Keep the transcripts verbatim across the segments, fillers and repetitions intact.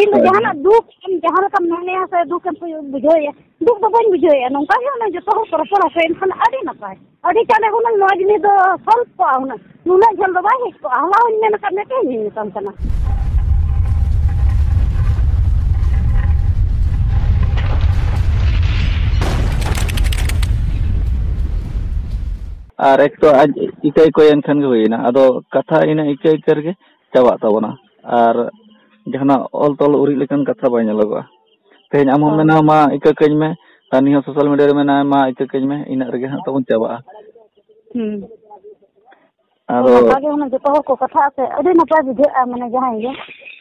ᱤᱧ ᱫᱚ ᱦᱳᱭ᱾ ᱡᱟᱦᱟᱱᱟᱜ ᱫᱩᱠ ᱮᱢ ᱡᱟᱦᱟᱸ ᱞᱮᱠᱟᱢ ᱢᱚᱱᱮᱭᱟ ᱥᱮ ᱫᱩᱠ ᱮᱢ ᱵᱩᱡᱷᱟᱹᱣᱮᱫᱼᱟ, ᱫᱩᱠ ᱫᱚ ᱵᱟᱹᱧ ᱵᱩᱡᱷᱟᱹᱣᱮᱫᱼᱟ᱾ ᱱᱚᱝᱠᱟ ᱜᱮ ᱦᱩᱱᱟᱹᱝ ᱡᱚᱛᱚ ᱦᱚᱲ ᱠᱚ ᱨᱚᱯᱚᱲᱟ ᱥᱮ, ᱮᱱᱠᱷᱟᱱ ᱟᱹᱰᱤ ᱱᱟᱯᱟᱭ, ᱟᱹᱰᱤ ᱪᱟᱬᱮ ᱦᱩᱱᱟᱹᱝ ᱱᱚᱣᱟ ᱡᱤᱱᱤᱥ ᱫᱚ ᱥᱚᱞᱵᱷ ᱠᱚᱜᱼᱟ ᱦᱩᱱᱟᱹᱝ᱾ ᱱᱩᱱᱟᱹᱜ ᱡᱷᱟᱹᱞ ᱫᱚ ᱵᱟᱭ ᱦᱮᱡ ᱠᱚᱜᱼᱟ᱾ ᱦᱚᱞᱟ ᱦᱚᱧ ᱢᱮᱱ ᱟᱠᱟᱫ ᱢᱮᱭᱟ, ᱛᱮᱦᱮᱧ ᱦᱚᱧ ᱢᱮᱛᱟᱢ ᱠᱟᱱᱟ᱾ ᱟᱨ ᱮᱠ ᱛᱚ ᱟᱡ ᱤᱠᱟᱹᱭ ᱠᱚᱭᱮᱱ ᱠᱷᱟᱱ ᱜᱮ ᱦᱩᱭᱮᱱᱟ᱾ ᱟᱫᱚ ᱠᱟᱛᱷᱟ ᱤᱱᱟᱹ ᱤᱠᱟᱹ ᱤᱠᱟᱹ ᱨᱮᱜᱮ ᱪᱟᱵᱟᱜ ᱛᱟᱵᱚᱱᱟ᱾ ᱟᱨ ᱡᱟᱦᱟᱱᱟᱜ ᱚᱞ ᱛᱚᱞ ᱩᱨᱤᱡ ᱞᱮᱠᱟᱱ ᱠᱟᱛᱷᱟ ᱵᱟᱭ ᱧᱮᱞᱚᱜᱚᱜᱼᱟ᱾ ᱛᱮᱦᱮᱧ ᱟᱢ ᱦᱚᱸᱢ ᱦᱳᱭ᱾ ᱢᱮᱱᱟ, "ᱢᱟ ᱤᱠᱟᱹ ᱠᱟᱹᱧ ᱢᱮ", ᱟᱨ ᱱᱤᱭᱟᱹ ᱥᱳᱥᱟᱞ ᱢᱤᱰᱤᱭᱟ ᱨᱮ ᱢᱮᱱᱟ, "ᱢᱟ ᱤᱠᱟᱹ ᱠᱟᱹᱧ ᱢᱮ", ᱤᱱᱟᱹᱜ ᱨᱮᱜᱮ ᱦᱟᱸᱜ ᱛᱟᱵᱚᱱ ᱪᱟᱵᱟᱜᱼᱟ᱾ ᱦᱩᱸ᱾ ᱟᱫᱚ ᱱᱚᱝᱠᱟ ᱜᱮ ᱦᱩᱱᱟᱹᱝ ᱡᱚᱛᱚ ᱦᱚᱲ ᱠᱚ ᱠᱟᱛᱷᱟᱜᱼᱟ ᱥᱮ, ᱟᱹᱰᱤ ᱱᱟᱯᱟᱭ ᱵᱩᱡᱷᱟᱹᱜᱼᱟ, ᱢᱟᱱᱮ ᱡᱟᱦᱟᱸᱭ ᱜᱮ᱾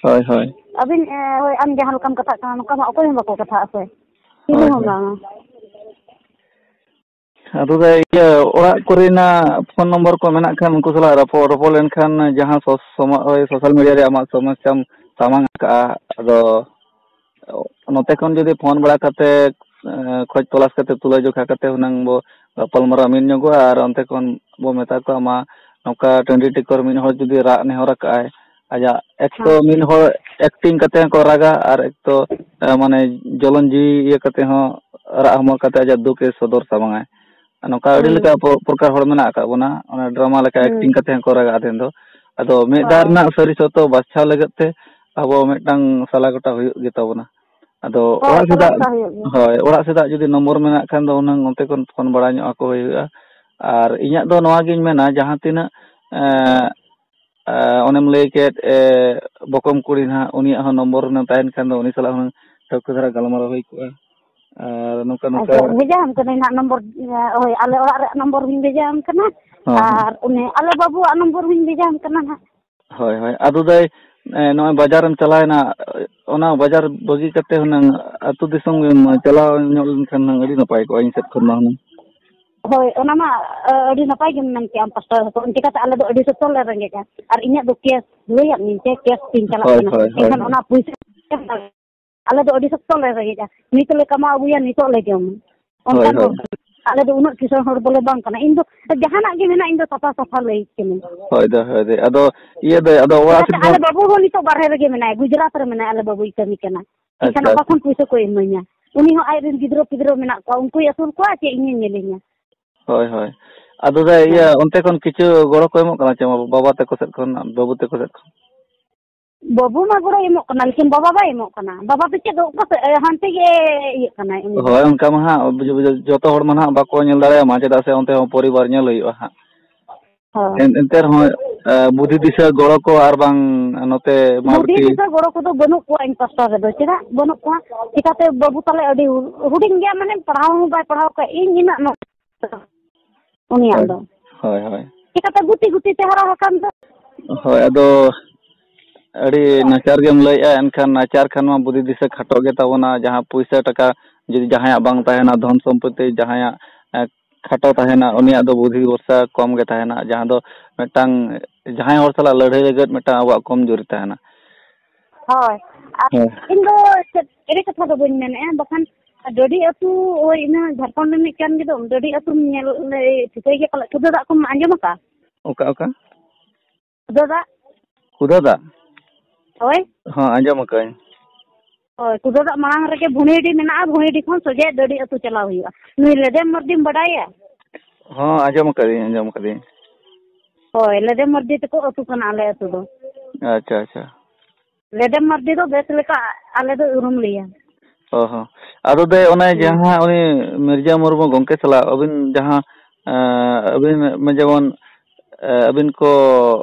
ᱦᱳᱭ, ᱦᱳᱭ᱾ ᱟᱹᱵᱤᱱ, ᱮ, ᱦᱳᱭ, ᱟᱢ ᱡᱟᱦᱟᱸ ᱞᱮᱠᱟᱢ ᱠᱟᱛᱷᱟᱜ ᱠᱟᱱᱟ, ᱱᱚᱝᱠᱟ ᱢᱟ ᱚᱠᱚᱭ ᱦᱚᱸ ᱵᱟᱠᱚ ᱠᱟᱛᱷᱟᱜᱼᱟ ᱥᱮ᱾ ᱪᱤᱞᱤ ᱦᱳᱭ, ᱦᱚᱸ ᱦᱳᱭ᱾ ᱵᱟᱝᱟ᱾ ᱟᱫᱚ ᱫᱟ ᱤᱭᱟᱹ, ᱚᱲᱟᱜ ᱠᱚᱨᱮᱱᱟᱜ ᱯᱷᱳᱱ ᱱᱚᱢᱵᱚᱨ ᱠᱚ ᱢᱮᱱᱟᱜ ᱠᱷᱟᱱ, ᱩᱱᱠᱩ ᱥᱟᱞᱟᱜ ᱨᱚᱯᱚᱲ, ᱨᱚᱯᱚᱲ ᱞᱮᱱᱠᱷᱟᱱ ᱡᱟᱦᱟᱸ ᱥᱚ-, ᱥᱚᱢᱚ-, ᱳᱭ ᱥᱳᱥᱟᱞ ᱢᱤᱰᱤᱭᱟ ᱨᱮ ᱟᱢᱟᱜ ᱥᱚᱢᱚᱥᱥᱟᱢ ᱥᱟᱢᱟᱝ ᱟᱠᱟᱜᱼᱟ, ᱟᱫᱚ ᱱᱚᱛᱮ ᱠᱷᱚᱱ ᱡᱩᱫᱤ ᱯᱷᱳᱱ ᱵᱟᱲᱟ ᱠᱟᱛᱮ, ᱮ, ᱠᱷᱚᱡᱽ ᱛᱚᱞᱟᱥ ᱠᱟᱛᱮ ᱛᱩᱞᱟᱹ ᱡᱚᱠᱷᱟ ᱠᱟᱛᱮ ᱦᱩᱱᱟᱹᱝ ᱵᱚ ᱜᱟᱯᱟᱞ ᱢᱟᱨᱟᱣ ᱢᱤᱫ ᱧᱚᱜᱚᱜᱼᱟ, ᱟᱨ ᱚᱱᱛᱮ ᱠᱷᱚᱱ ᱵᱚ ᱢᱮᱛᱟ ᱠᱚᱣᱟ, ᱢᱟ ᱱᱚᱝᱠᱟ ᱴᱟᱺᱰᱤ ᱴᱤᱠᱚᱨ ᱢᱤᱫ ᱦᱚᱲ ᱡᱩᱫᱤ ᱨᱟᱜ ᱱᱮᱦᱚᱨ ᱟᱠᱟᱜᱼᱟᱭ, ᱟᱡᱟᱜ ᱮᱠ ᱛᱚ ᱦᱮᱸ᱾ ᱢᱤᱫ ᱦᱚᱲ ᱮᱠᱴᱤᱝ ᱠᱟᱛᱮ ᱦᱚᱸᱠᱚ ᱨᱟᱜᱟ, ᱟᱨ ᱮᱠ ᱛᱚ, ᱮ, ᱢᱟᱱᱮ ᱡᱚᱞᱚᱱ ᱡᱤᱣᱤ ᱤᱭᱟᱹ ᱠᱟᱛᱮ ᱦᱚᱸ ᱨᱟᱜ ᱦᱚᱢᱚᱨ ᱠᱟᱛᱮ ᱟᱡᱟᱜ ᱫᱩᱠ ᱮ ᱥᱚᱫᱚᱨ ᱥᱟᱢᱟᱝᱟᱭ᱾ ᱱᱚᱝᱠᱟ ᱟᱹᱰᱤ ᱦᱩᱸ᱾ ᱞᱮᱠᱟ ᱯᱨᱚ-, ᱯᱨᱚᱠᱟᱨ ᱦᱚᱲ ᱢᱮᱱᱟᱜ ᱟᱠᱟᱫ ᱵᱚᱱᱟ, ᱚᱱᱟ ᱰᱨᱟᱢᱟ ᱞᱮᱠᱟ ᱦᱩᱸ᱾ ᱮᱠᱴᱤᱝ ᱠᱟᱛᱮ ᱦᱚᱸᱠᱚ ᱨᱟᱜᱟ ᱟᱫᱷᱮᱱ ᱫᱚ᱾ ᱟᱫᱚ ᱢᱤᱫ ᱫᱷᱟᱣ ᱦᱳᱭ᱾ ᱨᱮᱱᱟᱜ ᱥᱟᱹᱨᱤ ᱥᱚᱛᱚ ᱵᱟᱪᱷᱟᱣ ᱞᱟᱹᱜᱤᱫ ᱛᱮ ᱟᱵᱚ ᱢᱤᱫᱴᱟᱝ ᱥᱟᱞᱟ ᱜᱚᱴᱟ ᱦᱩᱭᱩᱜ ᱜᱮ ᱛᱟᱵᱚᱱᱟ᱾ ᱟᱫᱚ ᱦᱳᱭ, ᱚᱲᱟᱜ ᱥᱟᱞᱟ ᱥᱮᱫᱟᱜ, ᱜᱚᱴᱟ ᱦᱩᱭᱩᱜ ᱜᱮᱭᱟ᱾ ᱦᱳᱭ, ᱚᱲᱟᱜ ᱥᱮᱫᱟᱜ ᱡᱩᱫᱤ ᱱᱚᱢᱵᱚᱨ ᱢᱮᱱᱟᱜ ᱠᱷᱟᱱ ᱫᱚ ᱦᱩᱱᱟᱹᱝ ᱚᱱᱛᱮ ᱠᱷᱚᱱ ᱯᱷᱳᱱ ᱵᱟᱲᱟ ᱧᱚᱜ ᱟᱠᱚ ᱦᱩᱭᱩᱜᱼᱟ᱾ ᱟᱨ ᱤᱧᱟᱹᱜ ᱫᱚ ᱱᱚᱣᱟ ᱜᱤᱧ ᱢᱮᱱᱟ, ᱡᱟᱦᱟᱸ ᱛᱤᱱᱟᱹᱜ, ᱮᱸ, ᱮᱸ, ᱚᱱᱮᱢ ᱞᱟᱹᱭ ᱠᱮᱫ, ᱮ, ᱵᱚᱠᱚᱢ ᱠᱩᱲᱤ ᱱᱟᱦᱟᱜ, ᱩᱱᱤᱭᱟᱜ ᱦᱚᱸ ᱱᱚᱢᱵᱚᱨ ᱦᱩᱱᱟᱹᱝ ᱛᱟᱦᱮᱱ ᱠᱷᱟᱱ ᱫᱚ ᱩᱱᱤ ᱥᱟᱞᱟᱜ ᱦᱩᱱᱟᱹᱝ ᱴᱷᱟᱹᱣᱠᱟᱹ ᱫᱷᱟᱨᱟ ᱜᱟᱞᱢᱟᱨᱟᱣ ᱦᱩᱭ ᱠᱚᱜᱼᱟ᱾ ᱟᱨ ᱱᱚᱝᱠᱟ, ᱱᱚᱝᱠᱟ ᱟᱪᱪᱷᱟ, ᱵᱷᱮᱡᱟ ᱟᱢ ᱠᱟᱹᱱᱟᱹᱧ ᱱᱟᱦᱟᱜ ᱱᱚᱢᱵᱚᱨ, ᱦᱳᱭ, ᱟᱞᱮ ᱚᱲᱟᱜ ᱨᱮᱭᱟᱜ ᱱᱚᱢᱵᱚᱨ ᱦᱚᱧ ᱵᱷᱮᱡᱟ ᱟᱢ ᱠᱟᱱᱟ᱾ ᱦᱚᱸ, ᱦᱚᱸ᱾ ᱟᱨ ᱩᱱᱤ ᱟᱞᱮ ᱵᱟᱹᱵᱩᱣᱟᱜ ᱱᱚᱢᱵᱚᱨ ᱦᱚᱧ ᱵᱷᱮᱡᱟ ᱟᱢ ᱠᱟᱱᱟ ᱱᱟᱦᱟᱜ᱾ ᱦᱳᱭ, ᱦᱳᱭ᱾ ᱟᱫᱚ ᱫᱟᱹᱭ, ᱮ, ᱱᱚᱜᱼᱚᱭ ᱵᱟᱡᱟᱨᱮᱢ ᱪᱟᱞᱟᱣᱮᱱᱟ, ᱚᱱᱟ ᱵᱟᱡᱟᱨ ᱵᱟᱹᱜᱤ ᱠᱟᱛᱮ ᱦᱩᱱᱟᱹᱝ ᱟᱹᱛᱩ ᱫᱤᱥᱚᱢ ᱜᱮᱢ ᱪᱟᱞᱟᱣ ᱧᱚᱜ ᱞᱮᱱᱠᱷᱟᱱ ᱦᱩᱱᱟᱹᱝ ᱟᱹᱰᱤ ᱱᱟᱯᱟᱭ ᱠᱚᱜᱼᱟ ᱤᱧ ᱥᱮᱫ ᱠᱷᱚᱱ ᱢᱟ ᱦᱩᱱᱟᱹᱝ᱾ ᱦᱳᱭ, ᱚᱱᱟ ᱢᱟ, ᱟ, ᱟᱹᱰᱤ ᱱᱟᱯᱟᱭ ᱜᱮᱢ ᱢᱮᱱ ᱠᱮᱜᱼᱟ ᱯᱟᱥᱴᱟᱨ ᱦᱚᱯᱚᱱ᱾ ᱪᱤᱠᱟᱹᱛᱮ ᱟᱞᱮ ᱫᱚ ᱟᱹᱰᱤ ᱥᱚᱠᱛᱚ ᱞᱮ ᱨᱮᱸᱜᱮᱡᱼᱟ᱾ ᱟᱨ ᱤᱧᱟᱹᱜ ᱫᱚ ᱠᱮᱥ ᱞᱟᱹᱭᱟᱫ ᱢᱤᱭᱟᱹᱧ ᱥᱮ, ᱠᱮᱥ ᱛᱤᱧ ᱪᱟᱞᱟᱜ ᱦᱳᱭ, ᱠᱟᱱᱟ᱾ ᱦᱳᱭ, ᱦᱳᱭ, ᱮᱱᱠᱷᱟᱱ ᱦᱳᱭ᱾ ᱚᱱᱟ ᱯᱩᱭᱥᱟᱹ ᱟᱞᱮ ᱫᱚ ᱟᱹᱰᱤ ᱥᱚᱠᱛᱚ ᱞᱮ ᱨᱮᱸᱜᱮᱡᱼᱟ᱾ ᱱᱤᱛ ᱞᱮ ᱠᱟᱢᱟᱣ ᱟᱹᱜᱩᱭᱟ, ᱱᱤᱛᱚᱜ ᱞᱮ ᱡᱚᱢᱟ᱾ ᱦᱳᱭ, ᱚᱱᱠᱟᱱ ᱦᱳᱭ᱾ ᱦᱚᱲ ᱠᱟᱱᱟ᱾ ᱟᱞᱮ ᱫᱚ ᱩᱱᱟᱹᱜ ᱠᱤᱥᱟᱹᱬ ᱦᱚᱲ ᱫᱚᱞᱮ ᱵᱟᱝ ᱠᱟᱱᱟ᱾ ᱤᱧ ᱫᱚ ᱡᱟᱦᱟᱱᱟᱜ ᱜᱮ ᱢᱮᱱᱟᱜ, ᱤᱧ ᱫᱚ ᱥᱟᱯᱷᱟ ᱥᱟᱯᱷᱟ ᱞᱟᱹᱭ ᱠᱟᱹᱱᱟᱹᱧ᱾ ᱦᱳᱭ ᱫᱚ, ᱦᱳᱭ ᱫᱚ᱾ ᱟᱫᱚ ᱤᱭᱟᱹ ᱫᱚ, ᱟᱫᱚ ᱚᱲᱟᱜ ᱪᱮᱫᱟᱜ ᱥᱮᱫ ᱥᱮ ᱫᱚ ᱟᱞᱮ ᱵᱟᱹᱵᱩ ᱦᱚᱸ ᱱᱤᱛᱚᱜ ᱵᱟᱨᱦᱮ ᱨᱮᱜᱮ ᱢᱮᱱᱟᱭᱟ, ᱜᱩᱡᱽᱨᱟᱴ ᱨᱮ ᱢᱮᱱᱟᱭᱟ, ᱟᱞᱮ ᱵᱟᱹᱵᱩᱭ ᱠᱟᱹᱢᱤ ᱠᱟᱱᱟ᱾ ᱮᱱᱠᱷᱟᱱ ᱟᱪᱪᱷᱟ, ᱚᱠᱟ ᱟᱪᱪᱷᱟ᱾ ᱠᱷᱚᱱ ᱯᱩᱭᱥᱟᱹ ᱠᱚ ᱤᱢᱟᱹᱧᱟ? ᱩᱱᱤ ᱦᱚᱸ ᱟᱡ ᱨᱮᱱ ᱜᱤᱫᱽᱨᱟᱹ ᱯᱤᱫᱽᱨᱟᱹ ᱢᱮᱱᱟᱜ ᱠᱚᱣᱟ, ᱩᱱᱠᱩᱭ ᱟᱹᱥᱩᱞ ᱠᱚᱣᱟ ᱪᱮ ᱤᱧᱮ ᱧᱮᱞᱤᱧᱟ? ᱦᱳᱭ, ᱦᱳᱭ᱾ ᱟᱫᱚ ᱫᱟᱫᱟ, ᱤᱭᱟᱹ, ᱦᱮᱸ᱾ ᱚᱱᱛᱮ ᱠᱷᱚᱱ ᱠᱤᱪᱷᱩ ᱜᱚᱲᱚ ᱠᱚ ᱮᱢᱚᱜ ᱠᱟᱱᱟ ᱪᱮ ᱵᱟᱵᱟ ᱛᱟᱠᱚ ᱥᱮᱫ ᱠᱷᱚᱱ, ᱵᱟᱹᱵᱩ ᱛᱟᱠᱚ ᱥᱮᱫ ᱠᱷᱚᱱ? ᱵᱟᱹᱵᱩ ᱢᱟ ᱜᱚᱲᱚᱭ ᱮᱢᱚᱜ ᱠᱟᱱᱟ, ᱞᱮᱠᱤᱱ ᱵᱟᱵᱟ ᱵᱟᱭ ᱮᱢᱚᱜ ᱠᱟᱱᱟ᱾ ᱵᱟᱵᱟ ᱫᱚ ᱪᱮᱫ ᱫᱚ ᱚᱠᱟ ᱥᱮᱫ, ᱮ, ᱦᱟᱱᱛᱮ ᱜᱮ ᱤᱭᱟᱹᱜ ᱠᱟᱱᱟᱭ ᱩᱱᱤ ᱫᱚ᱾ ᱦᱳᱭ, ᱚᱱᱠᱟ ᱢᱟ ᱦᱟᱸᱜ ᱵᱩᱡᱷᱟᱹᱣ, ᱵᱩᱡᱷᱟᱹᱣ, ᱡᱚᱛᱚ ᱦᱚᱲ ᱢᱟ ᱱᱟᱦᱟᱜ ᱵᱟᱠᱚ ᱧᱮᱞ ᱫᱟᱲᱮᱭᱟᱢᱟ, ᱪᱮᱫᱟᱜ ᱥᱮ ᱚᱱᱛᱮ ᱦᱚᱸ ᱯᱚᱨᱤᱵᱟᱨ ᱧᱮᱞ ᱦᱩᱭᱩᱜᱼᱟ ᱦᱟᱸᱜ᱾ ᱦᱳᱭ᱾ ᱮᱱ-, ᱮᱱᱛᱮ ᱨᱮᱦᱚᱸ, ᱮ, ᱵᱩᱫᱷᱤ ᱫᱤᱥᱟᱹ ᱜᱚᱲᱚ ᱠᱚ ᱟᱨ ᱵᱟᱝ ᱱᱚᱛᱮ ᱢᱟ ᱵᱩᱫᱷᱤ ᱵᱤᱴᱤ ᱫᱤᱥᱟᱹ ᱜᱚᱲᱚ ᱠᱚᱫᱚ ᱵᱟᱹᱱᱩᱜ ᱠᱚᱣᱟ ᱤᱧ ᱯᱟᱥᱴᱟ ᱨᱮᱫᱚ᱾ ᱪᱮᱫᱟᱜ ᱵᱟᱹᱱᱩᱜ ᱠᱚᱣᱟ? ᱪᱤᱠᱟᱹᱛᱮ ᱵᱟᱹᱵᱩ ᱛᱟᱞᱮ ᱟᱹᱰᱤ ᱦᱩᱰᱤᱧ ᱜᱮᱭᱟ, ᱢᱟᱱᱮ ᱯᱟᱲᱦᱟᱣ ᱦᱚᱸ ᱵᱟᱭ ᱯᱟᱲᱦᱟᱣ ᱠᱟᱜ ᱤᱧ ᱤᱱᱟᱹᱜ ᱱᱚ-, ᱩᱱᱤᱭᱟᱜ ᱦᱳᱭ, ᱫᱚ᱾ ᱦᱳᱭ, ᱦᱳᱭ᱾ ᱪᱤᱠᱟᱹᱛᱮ ᱜᱩᱛᱤ ᱜᱩᱛᱤ ᱛᱮ ᱦᱟᱨᱟ ᱟᱠᱟᱱ ᱫᱚ᱾ ᱦᱳᱭ, ᱟᱫᱚ ᱟᱹᱰᱤ ᱱᱟᱪᱟᱨ ᱜᱮᱢ ᱞᱟᱹᱭᱮᱜᱼᱟ, ᱮᱱᱠᱷᱟᱱ ᱱᱟᱪᱟᱨ ᱠᱷᱟᱱ ᱢᱟ ᱵᱩᱫᱷᱤ ᱫᱤᱥᱟᱹ ᱠᱷᱟᱴᱚᱜ ᱜᱮ ᱛᱟᱵᱚᱱᱟ᱾ ᱡᱟᱦᱟᱸ ᱯᱩᱭᱥᱟᱹ ᱴᱟᱠᱟ ᱡᱩᱫᱤ ᱡᱟᱦᱟᱸᱭᱟᱜ ᱵᱟᱝ ᱛᱟᱦᱮᱱᱟ, ᱫᱷᱚᱱ ᱥᱚᱢᱯᱚᱛᱤ ᱡᱟᱦᱟᱸᱭᱟᱜ, ᱮ, ᱠᱷᱟᱴᱚ ᱛᱟᱦᱮᱱᱟ, ᱩᱱᱤᱭᱟᱜ ᱫᱚ ᱵᱩᱫᱷᱤ ᱵᱷᱚᱨᱥᱟ ᱠᱚᱢ ᱜᱮ ᱛᱟᱦᱮᱱᱟ, ᱡᱟᱦᱟᱸ ᱫᱚ ᱢᱤᱫᱴᱟᱝ ᱡᱟᱦᱟᱸᱭ ᱦᱚᱲ ᱥᱟᱞᱟᱜ ᱞᱟᱹᱲᱦᱟᱹᱭ ᱞᱟᱹᱜᱤᱫ ᱢᱤᱫᱴᱟᱝ ᱟᱵᱚᱣᱟᱜ ᱠᱚᱢ ᱡᱳᱨᱤ ᱛᱟᱦᱮᱱᱟ᱾ ᱦᱳᱭ, ᱟᱨ ᱦᱳᱭ᱾ ᱤᱧ ᱫᱚ ᱪᱮᱫ ᱮᱲᱮ ᱠᱟᱛᱷᱟ ᱫᱚ ᱵᱟᱹᱧ ᱢᱮᱱᱮᱫᱼᱟ, ᱵᱟᱠᱷᱟᱱ ᱰᱟᱹᱰᱤ ᱟᱹᱛᱩ, ᱳᱭ ᱤᱱᱟᱹ ᱡᱷᱟᱲᱠᱷᱚᱸᱰ ᱨᱤᱱᱤᱡ ᱠᱟᱱ ᱜᱮᱫᱚ, ᱰᱟᱹᱰᱤ ᱟᱹᱛᱩᱢ ᱧᱮᱞ, ᱴᱷᱤᱠᱟᱹᱭ ᱜᱮᱭᱟ ᱯᱟᱞᱮ, ᱠᱷᱩᱫᱟᱹ ᱫᱟᱜ ᱠᱚᱢ ᱟᱸᱡᱚᱢ ᱟᱠᱟᱫᱼᱟ? ᱚᱠᱟ, ᱚᱠᱟ? ᱠᱷᱩᱫᱟᱹ ᱫᱟᱜ᱾ ᱠᱷᱩᱫᱟᱹ ᱫᱟᱜ? ᱦᱳᱭ᱾ ᱦᱚᱸ, ᱟᱸᱡᱚᱢ ᱟᱠᱟᱫᱟᱹᱧ᱾ ᱦᱳᱭ, ᱠᱷᱩᱫᱟᱹ ᱫᱟᱜ ᱢᱟᱲᱟᱝ ᱨᱮᱜᱮ ᱵᱷᱩᱸᱰᱤᱰᱤ ᱢᱮᱱᱟᱜᱼᱟ, ᱵᱷᱩᱸᱰᱤᱰᱤ ᱠᱷᱚᱱ ᱥᱚᱡᱷᱮ ᱰᱟᱹᱰᱤ ᱟᱹᱛᱩ ᱪᱟᱞᱟᱣ ᱦᱩᱭᱩᱜᱼᱟ᱾ ᱱᱩᱭ ᱞᱮᱫᱮᱢ ᱢᱟᱹᱨᱰᱤᱢ ᱵᱟᱰᱟᱭᱟ? ᱦᱚᱸ, ᱟᱸᱡᱚᱢ ᱟᱠᱟᱫᱟᱹᱧ, ᱟᱸᱡᱚᱢ ᱟᱠᱟᱫᱟᱹᱧ᱾ ᱦᱳᱭ, ᱞᱮᱫᱮᱢ ᱢᱟᱹᱨᱰᱤ ᱛᱟᱠᱚ ᱟᱹᱛᱩ ᱠᱟᱱᱟ ᱟᱞᱮ ᱟᱹᱛᱩ ᱫᱚ᱾ ᱟᱪᱪᱷᱟ, ᱟᱪᱪᱷᱟ᱾ ᱞᱮᱫᱮᱢ ᱢᱟᱹᱨᱰᱤ ᱫᱚ ᱵᱮᱥ ᱞᱮᱠᱟ ᱟᱞᱮ ᱫᱚ ᱩᱨᱩᱢ ᱞᱮᱭᱟ᱾ ᱚ ᱦᱚᱸ᱾ ᱟᱫᱚ ᱫᱟᱹᱭ, ᱚᱱᱮ ᱦᱩᱸ᱾ ᱡᱟᱦᱟᱸ ᱩᱱᱤ ᱢᱤᱨᱡᱟ ᱢᱩᱨᱢᱩ ᱜᱚᱢᱠᱮ ᱥᱟᱞᱟᱜ ᱟᱹᱵᱤᱱ ᱡᱟᱦᱟᱸ, ᱮᱸ, ᱟᱹᱵᱤᱱ ᱢᱟ ᱡᱮᱢᱚᱱ, ᱮᱸ, ᱟᱹᱵᱤᱱ ᱠᱚ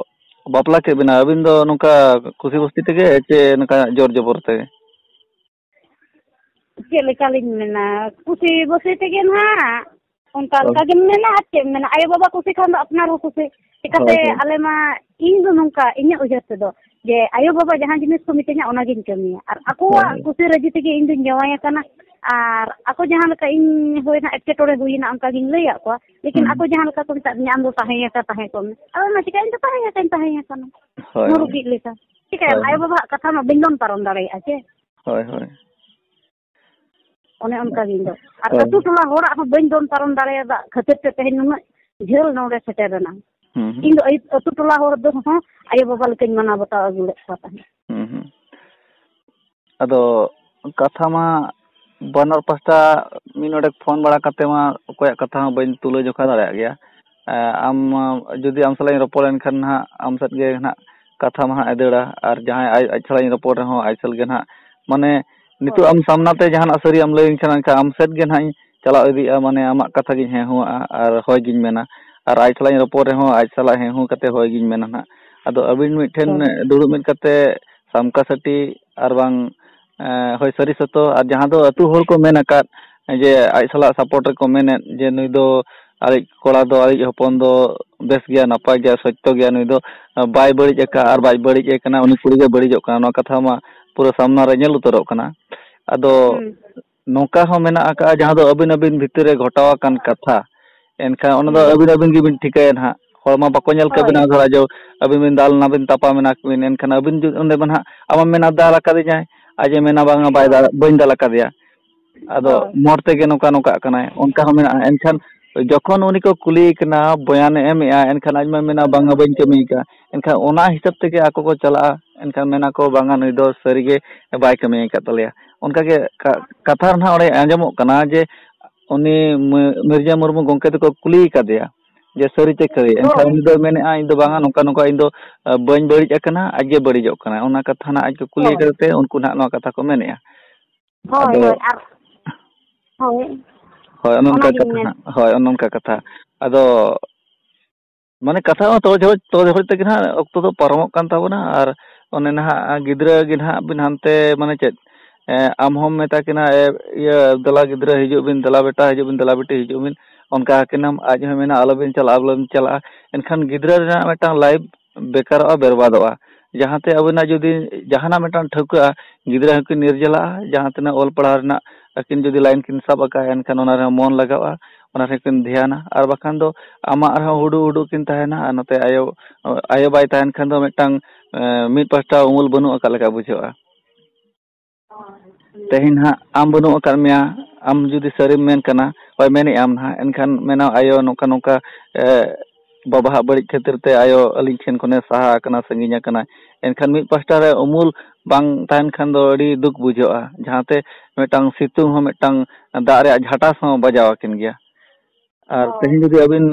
ᱵᱟᱯᱞᱟ ᱠᱮᱫ ᱵᱤᱱᱟ, ᱟᱹᱵᱤᱱ ᱫᱚ ᱱᱚᱝᱠᱟ ᱠᱩᱥᱤ ᱵᱩᱥᱤ ᱛᱮᱜᱮ ᱪᱮ ᱱᱚᱝᱠᱟ ᱡᱳᱨ ᱡᱚᱵᱚᱨ ᱛᱮ? ᱪᱮᱫ ᱞᱮᱠᱟᱞᱤᱧ ᱢᱮᱱᱟ, ᱠᱩᱥᱤ ᱵᱩᱥᱤ ᱛᱮᱜᱮ ᱱᱟᱦᱟᱜ᱾ ᱚᱱᱠᱟ ᱦᱳᱭ᱾ ᱞᱮᱠᱟ ᱜᱮᱢ ᱢᱮᱱᱟ, ᱟᱨ ᱪᱮᱫ ᱮᱢ ᱢᱮᱱᱟ? ᱟᱭᱳ ᱵᱟᱵᱟ ᱠᱩᱥᱤ ᱠᱷᱟᱱ ᱫᱚ ᱟᱯᱱᱟᱨ ᱦᱚᱸ ᱠᱩᱥᱤ᱾ ᱪᱤᱠᱟᱹᱛᱮ ᱦᱳᱭ, ᱦᱳᱭ᱾ ᱟᱞᱮ ᱢᱟ, ᱤᱧ ᱫᱚ ᱱᱚᱝᱠᱟ, ᱤᱧᱟᱹᱜ ᱩᱭᱦᱟᱹᱨ ᱛᱮᱫᱚ, ᱡᱮ ᱟᱭᱳ ᱵᱟᱵᱟ ᱡᱟᱦᱟᱸ ᱡᱤᱱᱤᱥ ᱠᱚ ᱢᱤᱛᱟᱹᱧᱟ, ᱚᱱᱟᱜᱤᱧ ᱠᱟᱹᱢᱤᱭᱟ᱾ ᱟᱨ ᱟᱠᱚᱣᱟᱜ ᱦᱳᱭ᱾ ᱠᱩᱥᱤ ᱨᱟᱹᱡᱤ ᱛᱮᱜᱮ ᱤᱧ ᱫᱩᱧ ᱡᱟᱶᱟᱭ ᱟᱠᱟᱱᱟ᱾ ᱟᱨ ᱟᱠᱚ ᱡᱟᱦᱟᱸ ᱞᱮᱠᱟ, ᱤᱧ ᱦᱳᱭ ᱱᱟᱦᱟᱜ ᱮᱴᱠᱮᱴᱚᱬᱮ ᱦᱩᱭᱮᱱᱟ, ᱚᱱᱠᱟ ᱜᱤᱧ ᱞᱟᱹᱭᱟᱫ ᱠᱚᱣᱟ᱾ ᱞᱮᱠᱤᱱ ᱦᱩᱸ᱾ ᱟᱠᱚ ᱡᱟᱦᱟᱸ ᱞᱮᱠᱟ ᱠᱚ ᱢᱮᱛᱟᱫᱤᱧᱟ, "ᱟᱢ ᱫᱚ ᱛᱟᱦᱮᱸ ᱟᱠᱟ ᱛᱟᱦᱮᱸ ᱠᱚᱜ ᱢᱮ", ᱟᱫᱚ ᱚᱱᱟ ᱪᱤᱠᱟᱹ ᱤᱧ ᱫᱚ ᱛᱟᱦᱮᱸ ᱟᱠᱟᱧ ᱛᱟᱦᱮᱸ ᱟᱠᱟᱱᱟ᱾ ᱦᱳᱭ, ᱦᱳᱭ᱾ ᱢᱩᱨᱩᱠᱤᱡ ᱞᱮᱠᱟ᱾ ᱪᱤᱠᱟᱹᱭᱟᱢ? ᱦᱳᱭ, ᱟᱭᱳ ᱦᱳᱭ᱾ ᱵᱟᱵᱟᱣᱟᱜ ᱠᱟᱛᱷᱟ ᱢᱟ ᱵᱟᱹᱧ ᱫᱚᱱ ᱯᱟᱨᱚᱢ ᱫᱟᱲᱮᱭᱟᱜᱼᱟ ᱪᱮ? ᱦᱳᱭ, ᱦᱳᱭ᱾ ᱚᱱᱮ ᱚᱱᱠᱟ ᱜᱮ ᱤᱧ ᱫᱚ᱾ ᱟᱨ ᱦᱳᱭ᱾ ᱟᱹᱛᱩ ᱴᱚᱞᱟ ᱦᱚᱲᱟᱜ ᱦᱚᱸ ᱵᱟᱹᱧ ᱫᱚᱱ ᱯᱟᱨᱚᱢ ᱫᱟᱲᱮᱭᱟᱫᱟ ᱠᱷᱟᱹᱛᱤᱨ ᱛᱮ ᱛᱮᱦᱮᱧ ᱱᱩᱱᱟᱹᱜ ᱡᱷᱟᱹᱞ ᱱᱚᱰᱮ ᱥᱮᱴᱮᱨ ᱮᱱᱟ᱾ ᱦᱩᱸ, ᱦᱩᱸ᱾ ᱤᱧ ᱫᱚ ᱟᱹᱭ-, ᱟᱹᱛᱩ ᱴᱚᱞᱟ ᱦᱚᱲ ᱫᱚ ᱦᱚᱸ ᱟᱭᱳ ᱵᱟᱵᱟ ᱞᱮᱠᱟᱧ ᱢᱟᱱᱟᱣ ᱵᱟᱛᱟᱣ ᱟᱹᱜᱩ ᱞᱮᱫ ᱠᱚᱣᱟ ᱛᱟᱦᱮᱸᱫ᱾ ᱦᱩᱸ, ᱦᱩᱸ᱾ ᱟᱫᱚ ᱠᱟᱛᱷᱟ ᱢᱟ ᱵᱟᱱᱟᱨ ᱯᱟᱥᱴᱟ ᱢᱤᱫ ᱱᱚᱰᱮ ᱯᱷᱳᱱ ᱵᱟᱲᱟ ᱠᱟᱛᱮ ᱢᱟ ᱚᱠᱚᱭᱟᱜ ᱠᱟᱛᱷᱟ ᱦᱚᱸ ᱵᱟᱹᱧ ᱛᱩᱞᱟᱹ ᱡᱚᱠᱷᱟ ᱫᱟᱲᱮᱭᱟᱜ ᱜᱮᱭᱟ᱾ ᱮ, ᱟᱢ, ᱡᱩᱫᱤ ᱟᱢ ᱥᱟᱞᱟᱜ ᱤᱧ ᱨᱚᱯᱚᱲ ᱞᱮᱱᱠᱷᱟᱱ ᱱᱟᱦᱟᱜ ᱟᱢ ᱥᱮᱫ ᱜᱮ ᱱᱟᱦᱟᱜ ᱠᱟᱛᱷᱟ ᱢᱟ ᱦᱟᱸᱜ ᱮ ᱫᱟᱹᱲᱟ, ᱟᱨ ᱡᱟᱦᱟᱸᱭ ᱟᱡ, ᱟᱡ ᱥᱟᱞᱟᱜ ᱤᱧ ᱨᱚᱯᱚᱲ ᱨᱮᱦᱚᱸ ᱟᱡ ᱥᱮᱫ ᱜᱮ ᱱᱟᱦᱟᱜ, ᱢᱟᱱᱮ, ᱱᱤᱛᱚᱜ ᱦᱳᱭ᱾ ᱟᱢ ᱥᱟᱢᱱᱟ ᱛᱮ ᱡᱟᱦᱟᱱᱟᱜ ᱥᱟᱹᱨᱤᱭᱟᱜ ᱮᱢ ᱞᱟᱹᱭᱟᱹᱧ ᱠᱷᱟᱱ ᱮᱱᱠᱷᱟᱱ ᱟᱢ ᱥᱮᱫ ᱜᱮ ᱱᱟᱦᱟᱜ ᱤᱧ ᱪᱟᱞᱟᱣ ᱤᱫᱤᱜᱼᱟ, ᱢᱟᱱᱮ, ᱟᱢᱟᱜ ᱠᱟᱛᱷᱟ ᱜᱤᱧ ᱦᱮᱸ ᱦᱩᱣᱟᱜᱼᱟ ᱟᱨ ᱦᱳᱭ ᱜᱤᱧ ᱢᱮᱱᱟ᱾ ᱟᱨ ᱟᱡ ᱥᱟᱞᱟᱜ ᱤᱧ ᱨᱚᱯᱚᱲ ᱨᱮᱦᱚᱸ ᱟᱡ ᱥᱟᱞᱟᱜ ᱦᱮᱸ ᱦᱩ ᱠᱟᱛᱮ ᱦᱳᱭ ᱜᱤᱧ ᱢᱮᱱᱟ ᱱᱟᱦᱟᱜ᱾ ᱟᱫᱚ ᱟᱹᱵᱤᱱ ᱢᱤᱫᱴᱷᱮᱱ ᱦᱳᱭ᱾ ᱫᱩᱲᱩᱵ ᱢᱤᱫ ᱠᱟᱛᱮ ᱥᱟᱢᱠᱟ ᱥᱟᱹᱴᱤ ᱟᱨ ᱵᱟᱝ, ᱮ, ᱦᱳᱭ, ᱥᱟᱹᱨᱤ ᱥᱚᱛᱚ, ᱟᱨ ᱡᱟᱦᱟᱸ ᱫᱚ ᱟᱹᱛᱩ ᱦᱚᱲ ᱠᱚ ᱢᱮᱱ ᱟᱠᱟᱫ ᱡᱮ ᱟᱡ ᱥᱟᱞᱟᱜ ᱥᱟᱯᱳᱨᱴ ᱨᱮᱠᱚ ᱢᱮᱱᱮᱫ ᱡᱮ ᱱᱩᱭ ᱫᱚ ᱟᱡ ᱠᱚᱲᱟ ᱫᱚ, ᱟᱡ ᱦᱚᱯᱚᱱ ᱫᱚ ᱵᱮᱥ ᱜᱮᱭᱟ, ᱱᱟᱯᱟᱭ ᱜᱮᱭᱟ, ᱥᱚᱛᱭᱚ ᱜᱮᱭᱟ, ᱱᱩᱭ ᱫᱚ ᱵᱟᱭ ᱵᱟᱹᱲᱤᱡ ᱟᱠᱟᱫ ᱟᱨ ᱵᱟᱭ ᱵᱟᱹᱲᱤᱡ ᱮ ᱠᱟᱱᱟ, ᱩᱱᱤ ᱠᱩᱲᱤ ᱜᱮ ᱵᱟᱹᱲᱤᱡᱚᱜ ᱠᱟᱱᱟ, ᱱᱚᱣᱟ ᱠᱟᱛᱷᱟ ᱢᱟ ᱯᱩᱨᱟᱹ ᱥᱟᱢᱱᱟ ᱨᱮ ᱧᱮᱞ ᱩᱛᱟᱹᱨᱚᱜ ᱠᱟᱱᱟ᱾ ᱟᱫᱚ ᱦᱩᱸ᱾ ᱱᱚᱝᱠᱟ ᱦᱚᱸ ᱢᱮᱱᱟᱜ ᱟᱠᱟᱫᱼᱟ, ᱡᱟᱦᱟᱸ ᱫᱚ ᱟᱹᱵᱤᱱ ᱟᱹᱵᱤᱱ ᱵᱷᱤᱛᱤᱨ ᱨᱮ ᱜᱷᱚᱴᱟᱣ ᱟᱠᱟᱱ ᱠᱟᱛᱷᱟ, ᱮᱱᱠᱷᱟᱱ ᱚᱱᱟ ᱫᱚ ᱦᱩᱸ᱾ ᱟᱹᱵᱤᱱ ᱟᱹᱵᱤᱱ ᱜᱮᱵᱤᱱ ᱴᱷᱤᱠᱟᱹᱭᱟ ᱱᱟᱦᱟᱜ᱾ ᱦᱚᱲ ᱢᱟ ᱵᱟᱠᱚ ᱧᱮᱞ ᱦᱳᱭ᱾ ᱠᱟᱵᱤᱱᱟ, ᱫᱷᱚᱨᱟ ᱡᱚ ᱟᱹᱵᱤᱱ ᱵᱤᱱ ᱫᱟᱞ ᱮᱱᱟ ᱵᱤᱱ, ᱛᱟᱯᱟᱢ ᱮᱱᱟ ᱵᱤᱱ, ᱮᱱᱠᱷᱟᱱ ᱟᱹᱵᱤᱱ ᱡᱩ-, ᱚᱸᱰᱮ ᱢᱟ ᱱᱟᱦᱟᱜ ᱟᱢᱮᱢ ᱢᱮᱱᱟ, "ᱫᱟᱞ ᱟᱠᱟᱫᱤᱧᱟᱭ", ᱟᱡ ᱮ ᱢᱮᱱᱟ, "ᱵᱟᱝᱟ, ᱵᱟᱭ ᱦᱳᱭ᱾ ᱫᱟᱞ, ᱵᱟᱹᱧ ᱫᱟᱞ ᱟᱠᱟᱫᱮᱭᱟ", ᱟᱫᱚ ᱦᱳᱭ᱾ ᱢᱚᱴ ᱛᱮᱜᱮ ᱱᱚᱝᱠᱟ ᱱᱚᱝᱠᱟᱜ ᱠᱟᱱᱟᱭ, ᱚᱱᱠᱟ ᱦᱚᱸ ᱢᱮᱱᱟᱜᱼᱟ᱾ ᱮᱱᱠᱷᱟᱱ ᱡᱚᱠᱷᱚᱱ ᱩᱱᱤ ᱠᱚ ᱠᱩᱞᱤᱭᱮ ᱠᱟᱱᱟ, ᱵᱚᱭᱟᱱᱮ ᱮᱢᱮᱜᱼᱟ, ᱮᱱᱠᱷᱟᱱ ᱟᱡ ᱢᱟ ᱢᱮᱱᱟ, "ᱵᱟᱝᱟ, ᱵᱟᱹᱧ ᱠᱟᱹᱢᱤ ᱟᱠᱟᱫᱼᱟ", ᱮᱱᱠᱷᱟᱱ ᱚᱱᱟ ᱦᱤᱥᱟᱹᱵ ᱛᱮᱜᱮ ᱟᱠᱚ ᱠᱚ ᱪᱟᱞᱟᱜᱼᱟ, ᱮᱱᱠᱷᱟᱱ ᱢᱮᱱᱟ ᱠᱚ, "ᱵᱟᱝᱟ, ᱱᱩᱭ ᱫᱚ ᱥᱟᱹᱨᱤᱜᱮ ᱵᱟᱭ ᱠᱟᱹᱢᱤ ᱟᱠᱟᱫ ᱛᱟᱞᱮᱭᱟ", ᱚᱱᱠᱟᱜᱮ ᱠᱟ-, ᱠᱟᱛᱷᱟ ᱨᱮᱱᱟᱜ ᱚᱸᱰᱮ ᱟᱸᱡᱚᱢᱚᱜ ᱠᱟᱱᱟ ᱡᱮ ᱩᱱᱤ ᱢᱤ-, ᱢᱤᱨᱡᱟ ᱢᱩᱨᱢᱩ ᱜᱚᱢᱠᱮ ᱛᱮᱠᱚ ᱠᱩᱞᱤ ᱠᱟᱫᱮᱭᱟ ᱡᱮ ᱥᱟᱹᱨᱤ ᱪᱮ ᱠᱷᱟᱹᱨᱤ, ᱮᱱᱠᱷᱟᱱ ᱦᱳᱭ᱾ ᱩᱱᱤ ᱫᱚᱭ ᱢᱮᱱᱮᱫᱼᱟ, "ᱤᱧ ᱫᱚ ᱵᱟᱝᱟ, ᱱᱚᱝᱠᱟ ᱱᱚᱝᱠᱟ, ᱤᱧ ᱫᱚ, ᱟ, ᱵᱟᱹᱧ ᱵᱟᱹᱲᱤᱡ ᱟᱠᱟᱱᱟ, ᱟᱡ ᱜᱮ ᱵᱟᱹᱲᱤᱡᱚᱜ ᱠᱟᱱᱟᱭ", ᱚᱱᱟ ᱠᱟᱛᱷᱟ ᱱᱟᱜ ᱟᱡ ᱠᱚ ᱠᱩᱞᱤ ᱦᱳᱭ᱾ ᱠᱟᱫᱮ ᱛᱮ ᱩᱱᱠᱩ ᱱᱟᱜ ᱱᱚᱣᱟ ᱠᱟᱛᱷᱟ ᱠᱚ ᱢᱮᱱᱮᱫᱼᱟ᱾ ᱦᱳᱭ, ᱟᱫᱚ ᱦᱳᱭ, ᱟᱨ, ᱦᱳᱭ᱾ ᱦᱳᱭ, ᱚᱱᱮ ᱚᱱᱠᱟ ᱚᱱᱟᱜᱤᱧ ᱠᱟᱛᱷᱟ ᱢᱮᱱ ᱱᱟᱜ, ᱦᱳᱭ, ᱚᱱᱮ ᱚᱱᱠᱟ ᱠᱟᱛᱷᱟ᱾ ᱟᱫᱚ ᱢᱟᱱᱮ ᱠᱟᱛᱷᱟ ᱦᱚᱸ ᱛᱚᱲ ᱡᱷᱚᱲ, ᱛᱚᱲ ᱡᱷᱚᱲ ᱛᱮᱜᱮ ᱱᱟᱦᱟᱜ ᱚᱠᱛᱚ ᱫᱚ ᱯᱟᱨᱚᱢᱚᱜ ᱠᱟᱱ ᱛᱟᱵᱚᱱᱟ᱾ ᱟᱨ ᱚᱱᱮ ᱱᱟᱦᱟᱜ ᱜᱤᱫᱽᱨᱟᱹ ᱜᱮ ᱱᱟᱦᱟᱜ ᱵᱤᱱ ᱦᱟᱱᱛᱮ, ᱢᱟᱱᱮ ᱪᱮᱫ, ᱮ, ᱟᱢ ᱦᱚᱸᱢ ᱢᱮᱛᱟ ᱠᱤᱱᱟ, ᱮ, ᱤᱭᱟᱹ, "ᱫᱮᱞᱟ ᱜᱤᱫᱽᱨᱟᱹ ᱦᱤᱡᱩᱜ ᱵᱤᱱ, ᱫᱮᱞᱟ ᱵᱮᱴᱟ ᱦᱤᱡᱩᱜ ᱵᱤᱱ, ᱫᱮᱞᱟ ᱵᱤᱴᱤ ᱦᱤᱡᱩᱜ ᱵᱤᱱ", ᱚᱱᱠᱟ ᱟᱹᱠᱤᱱᱟᱢ, ᱟᱡ ᱦᱚᱸᱭ ᱢᱮᱱᱟ, "ᱟᱞᱚᱵᱤᱱ ᱪᱟᱞᱟᱜᱼᱟ, ᱟᱞᱚᱵᱤᱱ ᱪᱟᱞᱟᱜᱼᱟ", ᱮᱱᱠᱷᱟᱱ ᱜᱤᱫᱽᱨᱟᱹ ᱨᱮᱱᱟᱜ ᱢᱤᱫᱴᱟᱝ ᱞᱟᱭᱤᱯᱷ ᱵᱮᱠᱟᱨᱚᱜᱼᱟ, ᱵᱮᱨᱵᱟᱫᱚᱜᱼᱟ᱾ ᱡᱟᱦᱟᱸᱛᱮ ᱟᱵᱤᱱᱟᱜ ᱡᱩᱫᱤ ᱡᱟᱦᱟᱱᱟᱜ ᱢᱤᱫᱴᱟᱝ ᱴᱷᱟᱹᱣᱠᱟᱹᱜᱼᱟ, ᱜᱤᱫᱽᱨᱟᱹ ᱦᱚᱸᱠᱤᱱ ᱱᱤᱨᱡᱟᱞᱟᱜᱼᱟ, ᱡᱟᱦᱟᱸ ᱛᱤᱱᱟᱹᱜ ᱚᱞ ᱯᱟᱲᱦᱟᱣ ᱨᱮᱱᱟᱜ ᱟᱹᱠᱤᱱ ᱡᱩᱫᱤ ᱞᱟᱭᱤᱱ ᱠᱤᱱ ᱥᱟᱵ ᱟᱠᱟᱫᱼᱟ, ᱮᱱᱠᱷᱟᱱ ᱚᱱᱟ ᱨᱮᱦᱚᱸ ᱢᱚᱱ ᱞᱟᱜᱟᱜᱼᱟ, ᱚᱱᱟ ᱨᱮᱦᱚᱸ ᱠᱤᱱ ᱫᱷᱮᱭᱟᱱᱟ᱾ ᱟᱨ ᱵᱟᱠᱷᱟᱱ ᱫᱚ ᱟᱢᱟᱜ ᱨᱮᱦᱚᱸ ᱦᱩᱰᱩ ᱦᱩᱰᱩ ᱠᱤᱱ ᱛᱟᱦᱮᱱᱟ, ᱟᱨ ᱱᱚᱛᱮ ᱟᱭᱳ, ᱟᱭᱳ ᱵᱟᱭ ᱛᱟᱦᱮᱱ ᱠᱷᱟᱱ ᱫᱚ ᱢᱤᱫᱴᱟᱝ, ᱮᱸ, ᱢᱤᱫ ᱯᱟᱦᱴᱟ ᱩᱢᱩᱞ ᱵᱟᱹᱱᱩᱜ ᱟᱠᱟᱫ ᱞᱮᱠᱟ ᱵᱩᱡᱷᱟᱹᱜᱼᱟ᱾ ᱛᱮᱦᱮᱧ ᱦᱟᱸᱜ ᱟᱢ ᱵᱟᱹᱱᱩᱜ ᱟᱠᱟᱫ ᱢᱮᱭᱟ, ᱟᱢ ᱡᱩᱫᱤ ᱥᱟᱹᱨᱤᱢ ᱢᱮᱱ ᱠᱟᱱᱟ, ᱦᱳᱭ, ᱢᱮᱱᱮᱫ ᱟᱢ ᱱᱟᱦᱟᱜ, ᱮᱱᱠᱷᱟᱱ ᱢᱮᱱᱟ, "ᱟᱭᱳ, ᱱᱚᱝᱠᱟ ᱱᱚᱝᱠᱟ, ᱮ, ᱵᱟᱵᱟᱣᱟᱜ ᱵᱟᱹᱲᱤᱡ ᱠᱷᱟᱹᱛᱤᱨ ᱛᱮ ᱟᱭᱳ ᱟᱹᱞᱤᱧ ᱴᱷᱮᱱ ᱠᱷᱚᱱᱮ ᱥᱟᱦᱟ ᱟᱠᱟᱱᱟ, ᱥᱟᱺᱜᱤᱧ ᱟᱠᱟᱱᱟ᱾" ᱮᱱᱠᱷᱟᱱ ᱢᱤᱫ ᱯᱟᱦᱴᱟ ᱨᱮ ᱩᱢᱩᱞ ᱵᱟᱝ ᱛᱟᱦᱮᱱ ᱠᱷᱟᱱ ᱫᱚ ᱟᱹᱰᱤ ᱫᱩᱠ ᱵᱩᱡᱷᱟᱹᱜᱼᱟ, ᱡᱟᱦᱟᱸᱛᱮ ᱢᱤᱫᱴᱟᱝ ᱥᱤᱛᱩᱝ ᱦᱚᱸ, ᱢᱤᱫᱴᱟᱝ ᱫᱟᱜ ᱨᱮᱭᱟᱜ ᱡᱷᱟᱴᱟᱥ ᱦᱚᱸ ᱵᱟᱡᱟᱣ ᱟᱹᱠᱤᱱ ᱜᱮᱭᱟ᱾ ᱟᱨ ᱦᱳᱭ᱾ ᱛᱮᱦᱮᱧ ᱡᱩᱫᱤ ᱟᱹᱵᱤᱱ,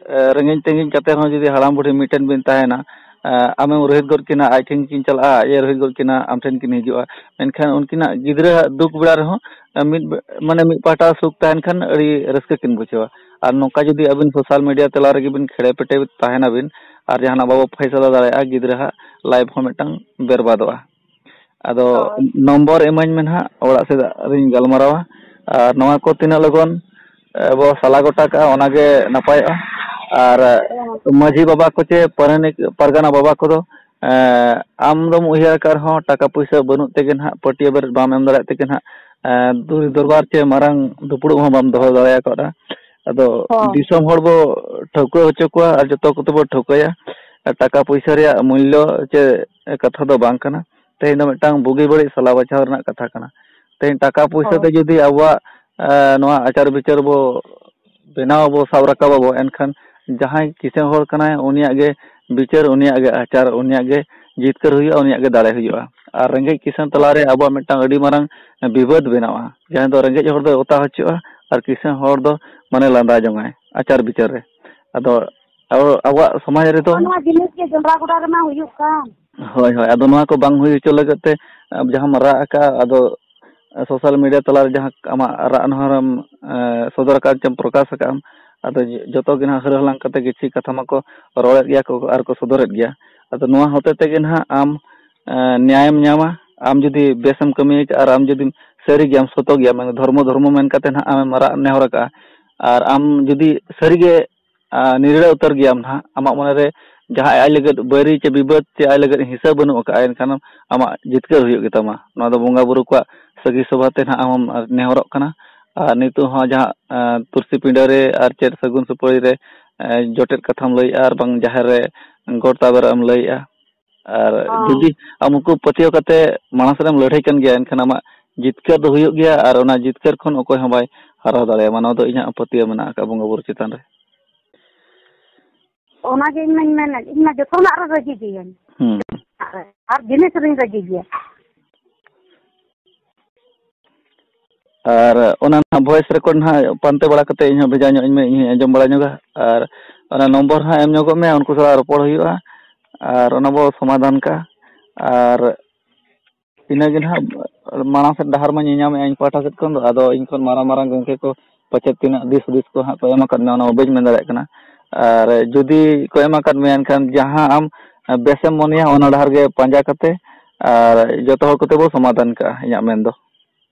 ᱮ, ᱨᱮᱸᱜᱮᱡ ᱛᱮᱸᱜᱮᱡ ᱠᱟᱛᱮ ᱨᱮᱦᱚᱸ ᱡᱩᱫᱤ ᱦᱟᱲᱟᱢ ᱵᱩᱲᱦᱤ ᱢᱤᱫᱴᱮᱱ ᱵᱤᱱ ᱛᱟᱦᱮᱱᱟ, ᱮ, ᱟᱢᱮᱢ ᱨᱳᱦᱮᱫ ᱜᱚᱫ ᱠᱤᱱᱟ, ᱟᱡ ᱴᱷᱮᱱ ᱠᱤᱱ ᱪᱟᱞᱟᱜᱼᱟ, ᱟᱡ ᱮ ᱨᱳᱦᱮᱫ ᱜᱚᱫ ᱠᱤᱱᱟ, ᱟᱢ ᱴᱷᱮᱱ ᱠᱤᱱ ᱦᱤᱡᱩᱜᱼᱟ᱾ ᱢᱮᱱᱠᱷᱟᱱ ᱩᱱᱠᱤᱱᱟᱜ ᱜᱤᱫᱽᱨᱟᱹᱣᱟᱜ ᱫᱩᱠ ᱵᱮᱲᱟ ᱨᱮᱦᱚᱸ, ᱮ, ᱢᱤᱫ ᱵᱮ-, ᱢᱟᱱᱮ ᱢᱤᱫ ᱯᱟᱦᱴᱟ ᱥᱩᱠ ᱛᱟᱦᱮᱱ ᱠᱷᱟᱱ ᱟᱹᱰᱤ ᱨᱟᱹᱥᱠᱟᱹ ᱠᱤᱱ ᱵᱩᱡᱷᱟᱹᱣᱟ᱾ ᱟᱨ ᱱᱚᱝᱠᱟ ᱡᱩᱫᱤ ᱟᱹᱵᱤᱱ social media ᱛᱟᱞᱟ ᱨᱮᱜᱮ ᱵᱤᱱ ᱠᱷᱮᱲᱮ ᱯᱮᱴᱮ ᱛᱟᱦᱮᱱᱟᱵᱤᱱ ᱟᱨ ᱡᱟᱦᱟᱱᱟᱜ ᱵᱟᱵᱚ ᱯᱷᱟᱭᱥᱟᱞᱟ ᱫᱟᱲᱮᱭᱟᱜᱼᱟ, ᱜᱤᱫᱽᱨᱟᱹ ᱦᱟᱜ life ᱦᱚᱸ ᱢᱤᱫᱴᱟᱝ ᱵᱮᱨᱵᱟᱫᱚᱜᱼᱟ᱾ ᱟᱫᱚ ᱦᱳᱭ᱾ ᱱᱚᱢᱵᱚᱨ ᱤᱢᱟᱹᱧ ᱢᱮ ᱱᱟᱦᱟᱜ, ᱚᱲᱟᱜ ᱥᱮᱫ ᱨᱤᱧ ᱜᱟᱞᱢᱟᱨᱟᱣᱟ᱾ ᱟᱨ ᱱᱚᱣᱟ ᱠᱚ ᱛᱤᱱᱟᱹᱜ ᱞᱚᱜᱚᱱ, ᱮ, ᱵᱚ ᱥᱟᱞᱟ ᱜᱚᱴᱟ ᱠᱟᱜᱼᱟ, ᱚᱱᱟᱜᱮ ᱱᱟᱯᱟᱭᱚᱜᱼᱟ᱾ ᱟᱨ ᱦᱮᱸ᱾ ᱢᱟᱹᱡᱷᱤ ᱵᱟᱵᱟ ᱠᱚ ᱪᱮ ᱯᱟᱨᱟᱱᱤᱠ ᱯᱟᱨᱜᱟᱱᱟ ᱵᱟᱵᱟ ᱠᱚᱫᱚ, ᱮ, ᱟᱢ ᱫᱚᱢ ᱩᱭᱦᱟᱹᱨ ᱟᱠᱟᱫ ᱨᱮᱦᱚᱸ, ᱴᱟᱠᱟ ᱯᱩᱭᱥᱟᱹ ᱵᱟᱹᱱᱩᱜ ᱛᱮᱜᱮ ᱱᱟᱦᱟᱜ ᱯᱟᱹᱴᱭᱟᱹ ᱵᱮᱨᱮᱫ ᱵᱟᱢ ᱮᱢ ᱫᱟᱲᱮᱭᱟᱜ ᱛᱮᱜᱮ ᱱᱟᱦᱟᱜ, ᱮ, ᱫᱩᱨᱤ ᱫᱚᱨᱵᱟᱨ ᱪᱮ ᱢᱟᱨᱟᱝ ᱫᱩᱯᱲᱩᱵ ᱦᱚᱸ ᱵᱟᱢ ᱫᱚᱦᱚ ᱫᱟᱲᱮ ᱟᱠᱟᱫᱼᱟ᱾ ᱟᱫᱚ ᱦᱚᱸ᱾ ᱫᱤᱥᱚᱢ ᱦᱚᱲ ᱵᱚ ᱴᱷᱟᱹᱣᱠᱟᱹ ᱦᱚᱪᱚ ᱠᱚᱣᱟ ᱟᱨ ᱡᱚᱛᱚ ᱠᱚᱛᱮ ᱵᱚ ᱴᱷᱟᱹᱣᱠᱟᱹᱭᱟ᱾ ᱟᱨ ᱴᱟᱠᱟ ᱯᱩᱭᱥᱟᱹ ᱨᱮᱭᱟᱜ ᱢᱩᱞᱞᱚ ᱪᱮ ᱠᱟᱛᱷᱟ ᱫᱚ ᱵᱟᱝ ᱠᱟᱱᱟ᱾ ᱛᱮᱦᱮᱧ ᱫᱚ ᱢᱤᱫᱴᱟᱝ ᱵᱩᱜᱤ ᱵᱟᱹᱲᱤᱡ ᱥᱟᱞᱟ ᱵᱟᱪᱷᱟᱣ ᱨᱮᱱᱟᱜ ᱠᱟᱛᱷᱟ ᱠᱟᱱᱟ᱾ ᱛᱮᱦᱮᱧ ᱴᱟᱠᱟ ᱯᱩᱭᱥᱟᱹ ᱦᱳᱭ᱾ ᱛᱮ ᱡᱩᱫᱤ ᱟᱵᱚᱣᱟᱜ, ᱮ, ᱱᱚᱣᱟ ᱟᱪᱟᱨ ᱵᱤᱪᱟᱹᱨ ᱵᱚ ᱵᱮᱱᱟᱣ ᱟᱵᱚ, ᱥᱟᱵ ᱨᱟᱠᱟᱵ ᱟᱵᱚ, ᱮᱱᱠᱷᱟᱱ ᱡᱟᱦᱟᱸᱭ ᱠᱤᱥᱟᱹᱬ ᱦᱚᱲ ᱠᱟᱱᱟᱭ, ᱩᱱᱤᱭᱟᱜ ᱜᱮ ᱵᱤᱪᱟᱹᱨ, ᱩᱱᱤᱭᱟᱜ ᱜᱮ ᱟᱪᱟᱨ, ᱩᱱᱤᱭᱟᱜ ᱜᱮ ᱡᱤᱛᱠᱟᱹᱨ ᱦᱩᱭᱩᱜᱼᱟ, ᱩᱱᱤᱭᱟᱜ ᱜᱮ ᱫᱟᱲᱮ ᱦᱩᱭᱩᱜᱼᱟ᱾ ᱟᱨ ᱨᱮᱸᱜᱮᱡ ᱠᱤᱥᱟᱹᱬ ᱛᱟᱞᱟᱨᱮ ᱟᱵᱚᱣᱟᱜ ᱢᱤᱫᱴᱟᱝ ᱟᱹᱰᱤ ᱢᱟᱨᱟᱝ ᱵᱤᱵᱟᱹᱫ ᱵᱮᱱᱟᱣᱟ, ᱡᱟᱦᱟᱸ ᱫᱚ ᱨᱮᱸᱜᱮᱡ ᱦᱚᱲ ᱫᱚᱭ ᱚᱛᱟ ᱦᱚᱪᱚᱜᱼᱟ ᱟᱨ ᱠᱤᱥᱟᱹᱬ ᱦᱚᱲ ᱫᱚ ᱢᱟᱱᱮ ᱞᱟᱸᱫᱟ ᱡᱚᱝᱟᱭ ᱟᱪᱟᱨ ᱵᱤᱪᱟᱹᱨ ᱨᱮ᱾ ᱟᱫᱚ ᱟᱵᱚ, ᱟᱵᱚᱣᱟᱜ ᱥᱚᱢᱟᱡᱽ ᱨᱮᱫᱚ ᱱᱚᱜᱼᱚ ᱱᱚᱣᱟ ᱡᱤᱱᱤᱥ ᱜᱮ ᱡᱚᱱᱰᱨᱟ ᱜᱚᱰᱟ ᱨᱮᱢᱟ ᱦᱩᱭᱩᱜ ᱠᱟᱱ᱾ ᱦᱳᱭ, ᱦᱳᱭ᱾ ᱟᱫᱚ ᱱᱚᱣᱟ ᱠᱚ ᱵᱟᱝ ᱦᱩᱭ ᱦᱚᱪᱚ ᱞᱟᱹᱜᱤᱫ ᱛᱮ, ᱟᱢ ᱡᱟᱦᱟᱸᱢ ᱨᱟᱜ ᱟᱠᱟᱫᱼᱟ, ᱟᱫᱚ social media ᱛᱟᱞᱟᱨᱮ ᱡᱟᱦᱟᱸ ᱟᱢᱟᱜ ᱨᱟᱜ ᱱᱮᱦᱚᱨᱮᱢ, ᱮ, ᱥᱚᱫᱚᱨ ᱟᱠᱟᱫ ᱪᱮᱢ ᱯᱨᱚᱠᱟᱥ ᱟᱠᱟᱫᱼᱟᱢ, ᱟᱫᱚ ᱡᱚᱛᱚ ᱜᱮ ᱱᱟᱦᱟᱜ ᱦᱟᱹᱨ ᱦᱟᱞᱟᱝ ᱠᱟᱛᱮ ᱠᱤᱪᱷᱤ ᱠᱟᱛᱷᱟ ᱢᱟᱠᱚ ᱨᱚᱲᱮᱫ ᱜᱮᱭᱟ ᱠᱚ ᱟᱨ ᱠᱚ ᱥᱚᱫᱚᱨᱮᱫ ᱜᱮᱭᱟ᱾ ᱟᱫᱚ ᱱᱚᱣᱟ ᱦᱚᱛᱮ ᱛᱮᱜᱮ ᱱᱟᱦᱟᱜ ᱟᱢ, ᱮ, ᱱᱮᱭᱟᱭᱮᱢ ᱧᱟᱢᱟ᱾ ᱟᱢ ᱡᱩᱫᱤ ᱵᱮᱥᱮᱢ ᱠᱟᱹᱢᱤ ᱟᱠᱟᱫᱼᱟ ᱟᱨ ᱟᱢ ᱡᱩᱫᱤᱢ ᱥᱟᱹᱨᱤ ᱜᱮᱭᱟᱢ, ᱥᱚᱛᱚ ᱜᱮᱭᱟᱢ, ᱢᱟᱱᱮ ᱫᱷᱚᱨᱢᱚ, ᱫᱷᱚᱨᱢᱚ ᱢᱮᱱ ᱠᱟᱛᱮ ᱱᱟᱦᱟᱜ ᱟᱢᱮᱢ ᱨᱟᱜ ᱱᱮᱦᱚᱨ ᱟᱠᱟᱫᱼᱟ, ᱟᱨ ᱟᱢ ᱡᱩᱫᱤ ᱥᱟᱹᱨᱤᱜᱮ ᱟᱨ ᱱᱤᱨᱟᱹᱲ ᱩᱛᱟᱹᱨ ᱜᱮᱭᱟᱢ ᱱᱟᱦᱟᱜ᱾ ᱟᱢᱟᱜ ᱢᱚᱱᱮᱨᱮ ᱡᱟᱦᱟᱸ ᱟᱡ ᱞᱟᱹᱜᱤᱫ ᱵᱟᱹᱭᱨᱤ ᱪᱮ ᱵᱤᱵᱟᱹᱫ ᱪᱮ ᱟᱡ ᱞᱟᱹᱜᱤᱫ ᱦᱤᱥᱟᱹ ᱵᱟᱹᱱᱩᱜ ᱟᱠᱟᱫᱼᱟ, ᱮᱱᱠᱷᱟᱱ ᱟᱢᱟᱜ ᱡᱤᱛᱠᱟᱹᱨ ᱦᱩᱭᱩᱜ ᱜᱮᱛᱟᱢᱟ᱾ ᱱᱚᱣᱟ ᱫᱚ ᱵᱚᱸᱜᱟ ᱵᱩᱨᱩ ᱠᱚᱣᱟᱜ ᱥᱟᱹᱜᱤ ᱥᱚᱵᱷᱟ ᱛᱮ ᱱᱟᱦᱟᱜ ᱟᱢᱮᱢ ᱱᱮᱦᱚᱨᱚᱜ ᱠᱟᱱᱟ᱾ ᱟᱨ ᱱᱤᱛᱚᱜ ᱦᱚᱸ ᱡᱟᱦᱟᱸ, ᱮᱸ, ᱛᱩᱞᱥᱤ ᱯᱤᱸᱰᱟᱹ ᱨᱮ ᱟᱨ ᱪᱮᱫ ᱥᱟᱹᱜᱩᱱ ᱥᱩᱯᱟᱹᱲᱤ ᱨᱮ, ᱮᱸ, ᱡᱚᱴᱮᱫ ᱠᱟᱛᱷᱟᱢ ᱞᱟᱹᱭᱮᱜᱼᱟ ᱟᱨ ᱵᱟᱝ ᱡᱟᱦᱮᱨ ᱨᱮ ᱜᱚᱴ ᱛᱟᱵᱮᱨ ᱮᱢ ᱞᱟᱹᱭᱮᱜᱼᱟ᱾ ᱟᱨ ᱦᱚᱸ᱾ ᱡᱩᱫᱤ ᱟᱢ ᱩᱱᱠᱩ ᱯᱟᱹᱛᱭᱟᱹᱣ ᱠᱟᱛᱮ ᱢᱟᱲᱟᱝ ᱥᱮᱫ ᱮᱢ ᱞᱟᱹᱲᱦᱟᱹᱭ ᱠᱟᱱ ᱜᱮᱭᱟ, ᱮᱱᱠᱷᱟᱱ ᱟᱢᱟᱜ ᱡᱤᱛᱠᱟᱹᱨ ᱫᱚ ᱦᱩᱭᱩᱜ ᱜᱮᱭᱟ, ᱟᱨ ᱚᱱᱟ ᱡᱤᱛᱠᱟᱹᱨ ᱠᱷᱚᱱ ᱚᱠᱚᱭ ᱦᱚᱸ ᱵᱟᱭ ᱦᱟᱨᱟᱣ ᱫᱟᱲᱮᱭᱟᱢᱟ᱾ ᱱᱚᱣᱟ ᱫᱚ ᱤᱧᱟᱹᱜ ᱯᱟᱹᱛᱭᱟᱹᱣ ᱢᱮᱱᱟᱜ ᱟᱠᱟᱫ ᱵᱚᱸᱜᱟ ᱵᱩᱨᱩ ᱪᱮᱛᱟᱱ ᱨᱮ᱾ ᱚᱱᱟᱜᱮ ᱤᱧ ᱢᱟᱧ ᱢᱮᱱᱮᱫ, ᱤᱧ ᱢᱟ ᱡᱚᱛᱚᱱᱟᱜ ᱨᱮ ᱨᱟᱹᱡᱤ ᱜᱤᱭᱟᱹᱧ᱾ ᱦᱩᱸ᱾ ᱟᱨ, ᱟᱨ ᱡᱤᱱᱤᱥ ᱨᱤᱧ ᱨᱟᱹᱡᱤ ᱜᱮᱭᱟ᱾ ᱟᱨ ᱚᱱᱟ ᱱᱟᱦᱟᱜ voice record ᱱᱟᱦᱟᱜ ᱯᱟᱱᱛᱮ ᱵᱟᱲᱟ ᱠᱟᱛᱮ ᱤᱧ ᱦᱚᱸ ᱵᱷᱮᱡᱟ ᱧᱚᱜ ᱟᱹᱧ ᱢᱮ, ᱤᱧ ᱦᱚᱸᱧ ᱟᱸᱡᱚᱢ ᱵᱟᱲᱟ ᱧᱚᱜᱟ᱾ ᱟᱨ ᱚᱱᱟ ᱱᱚᱢᱵᱚᱨ ᱦᱟᱸᱜ ᱮᱢ ᱧᱚᱜᱚᱜ ᱢᱮ, ᱩᱱᱠᱩ ᱥᱟᱞᱟᱜ ᱨᱚᱯᱚᱲ ᱦᱩᱭᱩᱜᱼᱟ ᱟᱨ ᱚᱱᱟ ᱵᱚ ᱥᱚᱢᱟᱫᱷᱟᱱ ᱠᱟᱜᱼᱟ᱾ ᱟᱨ ᱤᱱᱟᱹᱜᱮ ᱱᱟᱦᱟᱜ ᱢᱟᱲᱟᱝ ᱥᱮᱫ ᱰᱟᱦᱟᱨ ᱢᱟ ᱧᱮᱧᱟᱢᱮᱫᱼᱟ ᱤᱧ ᱯᱟᱦᱴᱟ ᱥᱮᱫ ᱠᱷᱚᱱ ᱫᱚ, ᱟᱫᱚ ᱤᱧ ᱠᱷᱚᱱ ᱢᱟᱨᱟᱝ ᱢᱟᱨᱟᱝ ᱜᱚᱢᱠᱮ ᱠᱚ ᱯᱟᱪᱮᱫ ᱛᱤᱱᱟᱹᱜ ᱫᱤᱥ ᱦᱩᱫᱤᱥ ᱠᱚ ᱦᱟᱸᱜ ᱠᱚ ᱮᱢ ᱟᱠᱟᱫ ᱢᱮᱭᱟ, ᱚᱱᱟ ᱢᱟ ᱵᱟᱹᱧ ᱢᱮᱱ ᱫᱟᱲᱮᱭᱟᱜ ᱠᱟᱱᱟ᱾ ᱟᱨ ᱡᱩᱫᱤ ᱠᱚ ᱮᱢ ᱟᱠᱟᱫ ᱢᱮᱭᱟ, ᱮᱱᱠᱷᱟᱱ ᱡᱟᱦᱟᱸ ᱟᱢ ᱵᱮᱥᱮᱢ ᱢᱚᱱᱮᱭᱟ, ᱚᱱᱟ ᱰᱟᱦᱟᱨ ᱜᱮ ᱯᱟᱸᱡᱟ ᱠᱟᱛᱮ ᱟᱨ ᱡᱚᱛᱚ ᱦᱚᱲ ᱠᱚᱛᱮ ᱵᱚ ᱥᱚᱢᱟᱫᱷᱟᱱ ᱠᱟᱜᱼᱟ, ᱤᱧᱟᱹᱜ ᱢᱮᱱ ᱫᱚ᱾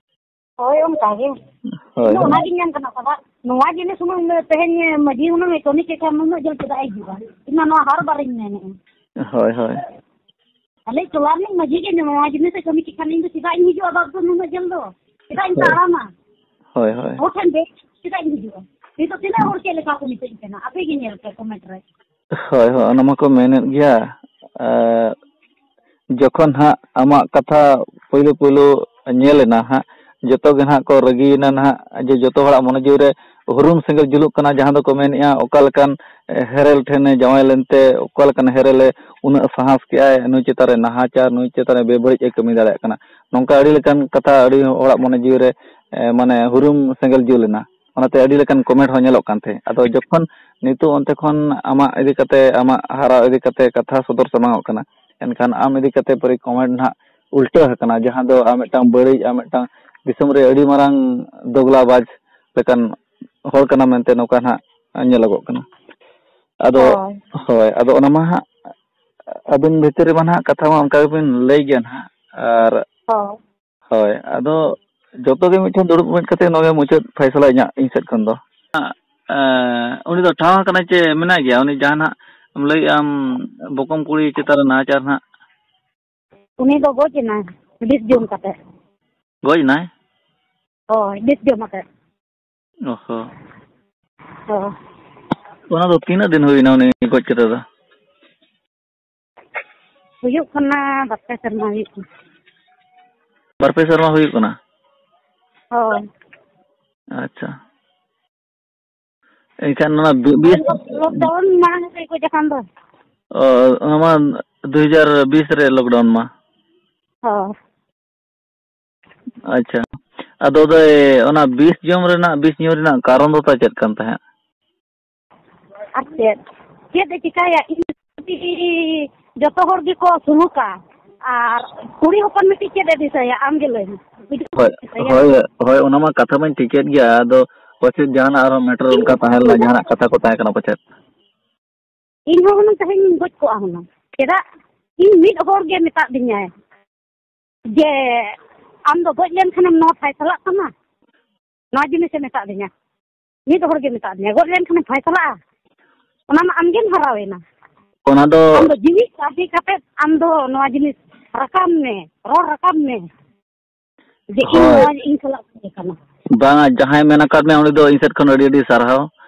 ᱦᱳᱭ, ᱚᱱᱠᱟ ᱜᱮ᱾ ᱦᱳᱭ, ᱤᱧ ᱦᱚᱸ ᱦᱳᱭ᱾ ᱚᱱᱟᱜᱤᱧ ᱢᱮᱱ ᱠᱟᱱᱟ, ᱥᱟᱵᱟᱜ ᱱᱚᱣᱟ ᱡᱤᱱᱤᱥ ᱦᱩᱱᱟᱹᱝ ᱛᱮᱦᱮᱧ ᱢᱟᱹᱡᱷᱤ ᱦᱩᱱᱟᱹᱝ ᱮ ᱠᱟᱹᱢᱤ ᱠᱮᱫ ᱠᱷᱟᱱ ᱱᱩᱱᱟᱹᱜ ᱡᱷᱟᱹᱞ ᱪᱮᱫᱟᱜ ᱮ ᱦᱤᱡᱩᱜᱼᱟ? ᱤᱧ ᱢᱟ ᱱᱚᱣᱟ ᱦᱟᱨ ᱵᱟᱨᱤᱧ ᱢᱮᱱᱮᱫᱼᱟ᱾ ᱦᱳᱭ, ᱦᱳᱭ᱾ ᱟᱞᱮ ᱴᱚᱞᱟ ᱨᱤᱱᱤᱡ ᱢᱟᱹᱡᱷᱤ ᱜᱮ ᱱᱚᱣᱟ ᱡᱤᱱᱤᱥ ᱮ ᱠᱟᱹᱢᱤ ᱠᱮᱫ ᱠᱷᱟᱱ ᱤᱧ ᱫᱚ ᱪᱮᱫᱟᱜ ᱤᱧ ᱦᱤᱡᱩᱜᱼᱟ ᱵᱟᱯ ᱫᱚ ᱱᱩᱱᱟᱹᱜ ᱡᱷᱟᱹᱞ ᱫᱚ? ᱪᱮᱫᱟᱜ ᱤᱧ ᱦᱳᱭ᱾ ᱛᱟᱲᱟᱢᱟ? ᱦᱳᱭ, ᱦᱳᱭ᱾ ᱦᱚᱲ ᱴᱷᱮᱱ ᱫᱮᱡ ᱪᱮᱫᱟᱜ ᱤᱧ ᱦᱤᱡᱩᱜᱼᱟ? ᱱᱤᱛᱚᱜ ᱛᱤᱱᱟᱹᱜ ᱦᱚᱲ ᱪᱮᱫ ᱞᱮᱠᱟ ᱠᱚ ᱢᱤᱛᱟᱹᱧ ᱠᱟᱱᱟ? ᱟᱯᱮ ᱜᱮ ᱧᱮᱞ ᱯᱮ comment ᱨᱮ᱾ ᱦᱳᱭ, ᱦᱳᱭ, ᱚᱱᱟ ᱢᱟᱠᱚ ᱢᱮᱱᱮᱫ ᱜᱮᱭᱟ᱾ ᱮᱸ, ᱡᱚᱠᱷᱚᱱ ᱦᱟᱸᱜ ᱟᱢᱟᱜ ᱠᱟᱛᱷᱟ ᱯᱳᱭᱞᱳ ᱯᱳᱭᱞᱳ ᱧᱮᱞ ᱮᱱᱟ ᱦᱟᱸᱜ, ᱡᱚᱛᱚ ᱜᱮ ᱦᱟᱸᱜ ᱠᱚ ᱨᱟᱹᱜᱤᱭᱮᱱᱟ ᱱᱟᱦᱟᱜ, ᱡᱮ ᱡᱚᱛᱚ ᱦᱚᱲᱟᱜ ᱢᱚᱱᱮ ᱡᱤᱣᱤ ᱨᱮ ᱦᱩᱨᱩᱢ ᱥᱮᱸᱜᱮᱞ ᱡᱩᱞᱩᱜ ᱠᱟᱱᱟ, ᱡᱟᱦᱟᱸ ᱫᱚᱠᱚ ᱢᱮᱱᱮᱫᱼᱟ, ᱚᱠᱟ ᱞᱮᱠᱟᱱ ᱦᱮᱨᱮᱞ ᱴᱷᱮᱱᱮ ᱡᱟᱶᱟᱭ ᱞᱮᱱᱛᱮ, ᱚᱠᱟ ᱞᱮᱠᱟᱱ ᱦᱮᱨᱮᱞᱮ ᱩᱱᱟᱹᱜ ᱥᱟᱦᱟᱥ ᱠᱮᱜᱼᱟᱭ, ᱱᱩᱭ ᱪᱮᱛᱟᱱ ᱨᱮ ᱱᱟᱦᱟᱪᱟᱨ, ᱱᱩᱭ ᱪᱮᱛᱟᱱ ᱨᱮ ᱵᱮᱵᱟᱹᱲᱤᱡ ᱮ ᱠᱟᱹᱢᱤ ᱫᱟᱲᱮᱭᱟᱜ ᱠᱟᱱᱟ᱾ ᱱᱚᱝᱠᱟ ᱟᱹᱰᱤ ᱞᱮᱠᱟᱱ ᱠᱟᱛᱷᱟ ᱟᱹᱰᱤ ᱦᱚᱲᱟᱜ ᱢᱚᱱᱮ ᱡᱤᱣᱤ ᱨᱮ, ᱮ, ᱢᱟᱱᱮ ᱦᱩᱨᱩᱢ ᱥᱮᱸᱜᱮᱞ ᱡᱩᱞ ᱮᱱᱟ᱾ ᱚᱱᱟᱛᱮ ᱟᱹᱰᱤ ᱞᱮᱠᱟᱱ comment ᱦᱚᱸ ᱧᱮᱞᱚᱜ ᱠᱟᱱ ᱛᱟᱦᱮᱸᱫ᱾ ᱟᱫᱚ ᱡᱚᱠᱷᱚᱱ ᱱᱤᱛᱚᱜ ᱚᱱᱛᱮ ᱠᱷᱚᱱ ᱟᱢᱟᱜ ᱤᱫᱤ ᱠᱟᱛᱮ, ᱟᱢᱟᱜ ᱦᱟᱨᱟ ᱤᱫᱤ ᱠᱟᱛᱮ ᱠᱟᱛᱷᱟ ᱥᱚᱫᱚᱨ ᱥᱟᱢᱟᱝᱚᱜ ᱠᱟᱱᱟ, ᱮᱱᱠᱷᱟᱱ ᱟᱢ ᱤᱫᱤ ᱠᱟᱛᱮ ᱯᱟᱹᱨᱤ comment ᱱᱟᱦᱟᱜ ᱩᱞᱴᱟᱹ ᱟᱠᱟᱱᱟ, ᱡᱟᱦᱟᱸ ᱫᱚ ᱟᱢ ᱢᱤᱫᱴᱟᱝ ᱵᱟᱹᱲᱤᱡ, ᱟᱢ ᱢᱤᱫᱴᱟᱝ ᱫᱤᱥᱚᱢ ᱨᱮ ᱟᱹᱰᱤ ᱢᱟᱨᱟᱝ ᱫᱚᱜᱽᱞᱟᱵᱟᱡᱽ ᱞᱮᱠᱟᱱ ᱦᱚᱲ ᱠᱟᱱᱟ ᱢᱮᱱᱛᱮ ᱱᱚᱝᱠᱟ ᱱᱟᱦᱟᱜ ᱧᱮᱞᱚᱜᱚᱜ ᱠᱟᱱᱟ᱾ ᱟᱫᱚ, ᱦᱳᱭ᱾ ᱦᱳᱭ, ᱟᱫᱚ ᱚᱱᱟ ᱢᱟ ᱦᱟᱸᱜ ᱟᱹᱵᱤᱱ ᱵᱷᱤᱛᱤᱨ ᱨᱮᱢᱟ ᱱᱟᱦᱟᱜ ᱠᱟᱛᱷᱟ ᱢᱟ ᱚᱱᱠᱟ ᱜᱮᱵᱤᱱ ᱞᱟᱹᱭ ᱜᱮᱭᱟ ᱱᱟᱦᱟᱜ᱾ ᱟᱨ ᱦᱳᱭ᱾ ᱦᱳᱭ, ᱟᱫᱚ ᱡᱚᱛᱚ ᱜᱮ ᱢᱤᱫᱴᱷᱮᱱ ᱫᱩᱲᱩᱵ ᱢᱤᱫ ᱠᱟᱛᱮ ᱱᱚᱣᱟ ᱜᱮ ᱢᱩᱪᱟᱹᱫ ᱯᱷᱟᱭᱥᱟᱞᱟ ᱤᱧᱟᱹᱜ, ᱤᱧ ᱥᱮᱫ ᱠᱷᱚᱱ ᱫᱚ᱾ ᱮᱸ, ᱩᱱᱤ ᱫᱚ ᱴᱷᱟᱶ ᱟᱠᱟᱱᱟᱭ ᱪᱮ ᱢᱮᱱᱟᱭ ᱜᱮᱭᱟ? ᱩᱱᱤ ᱡᱟᱦᱟᱸ ᱱᱟᱦᱟᱜ ᱮᱢ ᱞᱟᱹᱭᱮᱜᱼᱟ ᱟᱢ, ᱵᱚᱠᱚᱢ ᱠᱩᱲᱤ ᱪᱮᱛᱟᱱ ᱨᱮ ᱱᱟᱦᱟᱪᱟᱨ ᱱᱟᱦᱟᱜ? ᱩᱱᱤ ᱫᱚ ᱜᱚᱡ ᱮᱱᱟᱭ, ᱵᱤᱥ ᱡᱚᱢ ᱠᱟᱛᱮ᱾ ᱜᱚᱡ ᱮᱱᱟᱭ? ᱦᱳᱭ, ᱵᱤᱥ ᱡᱚᱢ ᱠᱟᱛᱮ᱾ ᱚ ᱦᱚᱸ᱾ ᱦᱳᱭ᱾ ᱚᱱᱟ ᱫᱚ ᱛᱤᱱᱟᱹᱜ ᱫᱤᱱ ᱦᱩᱭᱱᱟ ᱩᱱᱤ ᱜᱚᱡ ᱠᱟᱛᱮ ᱫᱚ? ᱦᱩᱭᱩᱜ ᱠᱟᱱᱟ, ᱵᱟᱨ ᱯᱮ ᱥᱮᱨᱢᱟ ᱦᱩᱭᱩᱜ ᱠᱟᱱᱟ᱾ ᱵᱟᱨ ᱯᱮ ᱥᱮᱨᱢᱟ ᱦᱩᱭᱩᱜ ᱠᱟᱱᱟ? ᱦᱳᱭ᱾ ᱟᱪᱪᱷᱟ᱾ ᱮᱱᱠᱷᱟᱱ ᱱᱚᱣᱟ ᱵᱤ-, ᱵᱤᱥ ᱞᱚᱠᱰᱟᱣᱩᱱ ᱢᱟᱲᱟᱝ ᱨᱮ ᱜᱚᱡ ᱟᱠᱟᱱ ᱫᱚ᱾ ᱚ, ᱚᱱᱟ ᱢᱟ ᱫᱩ ᱦᱟᱡᱟᱨ ᱵᱤᱥ ᱨᱮ ᱞᱚᱠᱰᱟᱣᱩᱱ ᱢᱟ᱾ ᱦᱳᱭ᱾ ᱟᱪᱪᱷᱟ᱾ ᱟᱫᱚ ᱫᱟᱹᱭ, ᱚᱱᱟ ᱵᱤᱥ ᱡᱚᱢ ᱨᱮᱱᱟᱜ, ᱵᱤᱥ ᱧᱩ ᱨᱮᱱᱟᱜ ᱠᱟᱨᱚᱱ ᱫᱚ ᱛᱟᱭ ᱪᱮᱫ ᱠᱟᱱ ᱛᱟᱦᱮᱸᱫ? ᱟᱨ ᱪᱮᱫ? ᱪᱮᱫ ᱮ ᱪᱤᱠᱟᱹᱭᱟ? ᱤᱧ ᱡᱩᱫᱤ ᱡᱚᱛᱚ ᱦᱚᱲ ᱜᱮᱠᱚ ᱥᱩᱞᱩᱠᱟ, ᱟᱨ ᱠᱩᱲᱤ ᱦᱚᱯᱚᱱ ᱢᱤᱫᱴᱤᱡ ᱪᱮᱫ ᱮ ᱫᱤᱥᱟᱹᱭᱟ? ᱟᱢ ᱜᱮ ᱞᱟᱹᱭ ᱢᱮ᱾ ᱦᱳᱭ, ᱦᱳᱭ, ᱦᱳᱭ, ᱚᱱᱟ ᱢᱟ ᱠᱟᱛᱷᱟ ᱢᱟᱧ ᱴᱷᱤᱠᱮᱫ ᱜᱮᱭᱟ᱾ ᱟᱫᱚ ᱯᱟᱪᱮᱫ ᱡᱟᱦᱟᱱᱟᱜ ᱟᱨᱦᱚᱸ ᱢᱮᱴᱟᱨ ᱚᱱᱠᱟ ᱛᱟᱦᱮᱸ ᱞᱮᱱᱟ, ᱡᱟᱦᱟᱱᱟᱜ ᱠᱟᱛᱷᱟ ᱠᱚ ᱛᱟᱦᱮᱸ ᱠᱟᱱᱟ ᱯᱟᱪᱮᱫ? ᱤᱧ ᱦᱚᱸ ᱦᱩᱱᱟᱹᱝ ᱛᱮᱦᱮᱧ ᱤᱧ ᱜᱚᱡ ᱠᱚᱜᱼᱟ ᱦᱩᱱᱟᱹᱝ᱾ ᱪᱮᱫᱟᱜ? ᱤᱧ ᱢᱤᱫ ᱦᱚᱲ ᱜᱮ ᱢᱮᱛᱟᱫ ᱫᱤᱧᱟᱭ ᱡᱮ, "ᱟᱢ ᱫᱚ ᱜᱚᱡ ᱞᱮᱱᱠᱷᱟᱱᱮᱢ ᱱᱚᱣᱟ ᱯᱷᱟᱭᱥᱟᱞᱟᱜ ᱛᱟᱢᱟ?" ᱱᱚᱣᱟ ᱡᱤᱱᱤᱥᱮ ᱢᱮᱛᱟᱫ ᱫᱤᱧᱟ᱾ ᱢᱤᱫ ᱦᱚᱲ ᱜᱮ ᱢᱮᱛᱟᱫ ᱫᱤᱧᱟ, "ᱜᱚᱡ ᱞᱮᱱᱠᱷᱟᱱᱮᱢ ᱯᱷᱟᱭᱥᱟᱞᱟᱜᱼᱟ?" ᱚᱱᱟ ᱢᱟ ᱟᱢᱜᱮᱢ ᱦᱟᱨᱟᱣᱮᱱᱟ᱾ ᱚᱱᱟ ᱫᱚ ᱟᱢ ᱫᱚ ᱡᱤᱣᱤ ᱥᱟᱹᱨᱫᱤ ᱠᱟᱛᱮ ᱟᱢ ᱫᱚ ᱱᱚᱣᱟ ᱡᱤᱱᱤᱥ ᱨᱟᱠᱟᱵ ᱢᱮ, ᱨᱚᱲ ᱨᱟᱠᱟᱵ ᱢᱮ᱾ ᱡᱮ ᱤᱧ ᱦᱳᱭ᱾ ᱱᱚᱣᱟ ᱤᱧ ᱥᱟᱞᱟᱜ ᱛᱟᱦᱮᱸ ᱠᱟᱱᱟ᱾ ᱵᱟᱝᱟ, ᱡᱟᱦᱟᱸᱭ ᱢᱮᱱ ᱟᱠᱟᱫ ᱢᱮᱭᱟ, ᱩᱱᱤ ᱫᱚ ᱤᱧ ᱥᱮᱫ ᱠᱷᱚᱱ ᱟᱹᱰᱤ ᱟᱹᱰᱤ ᱥᱟᱨᱦᱟᱣ᱾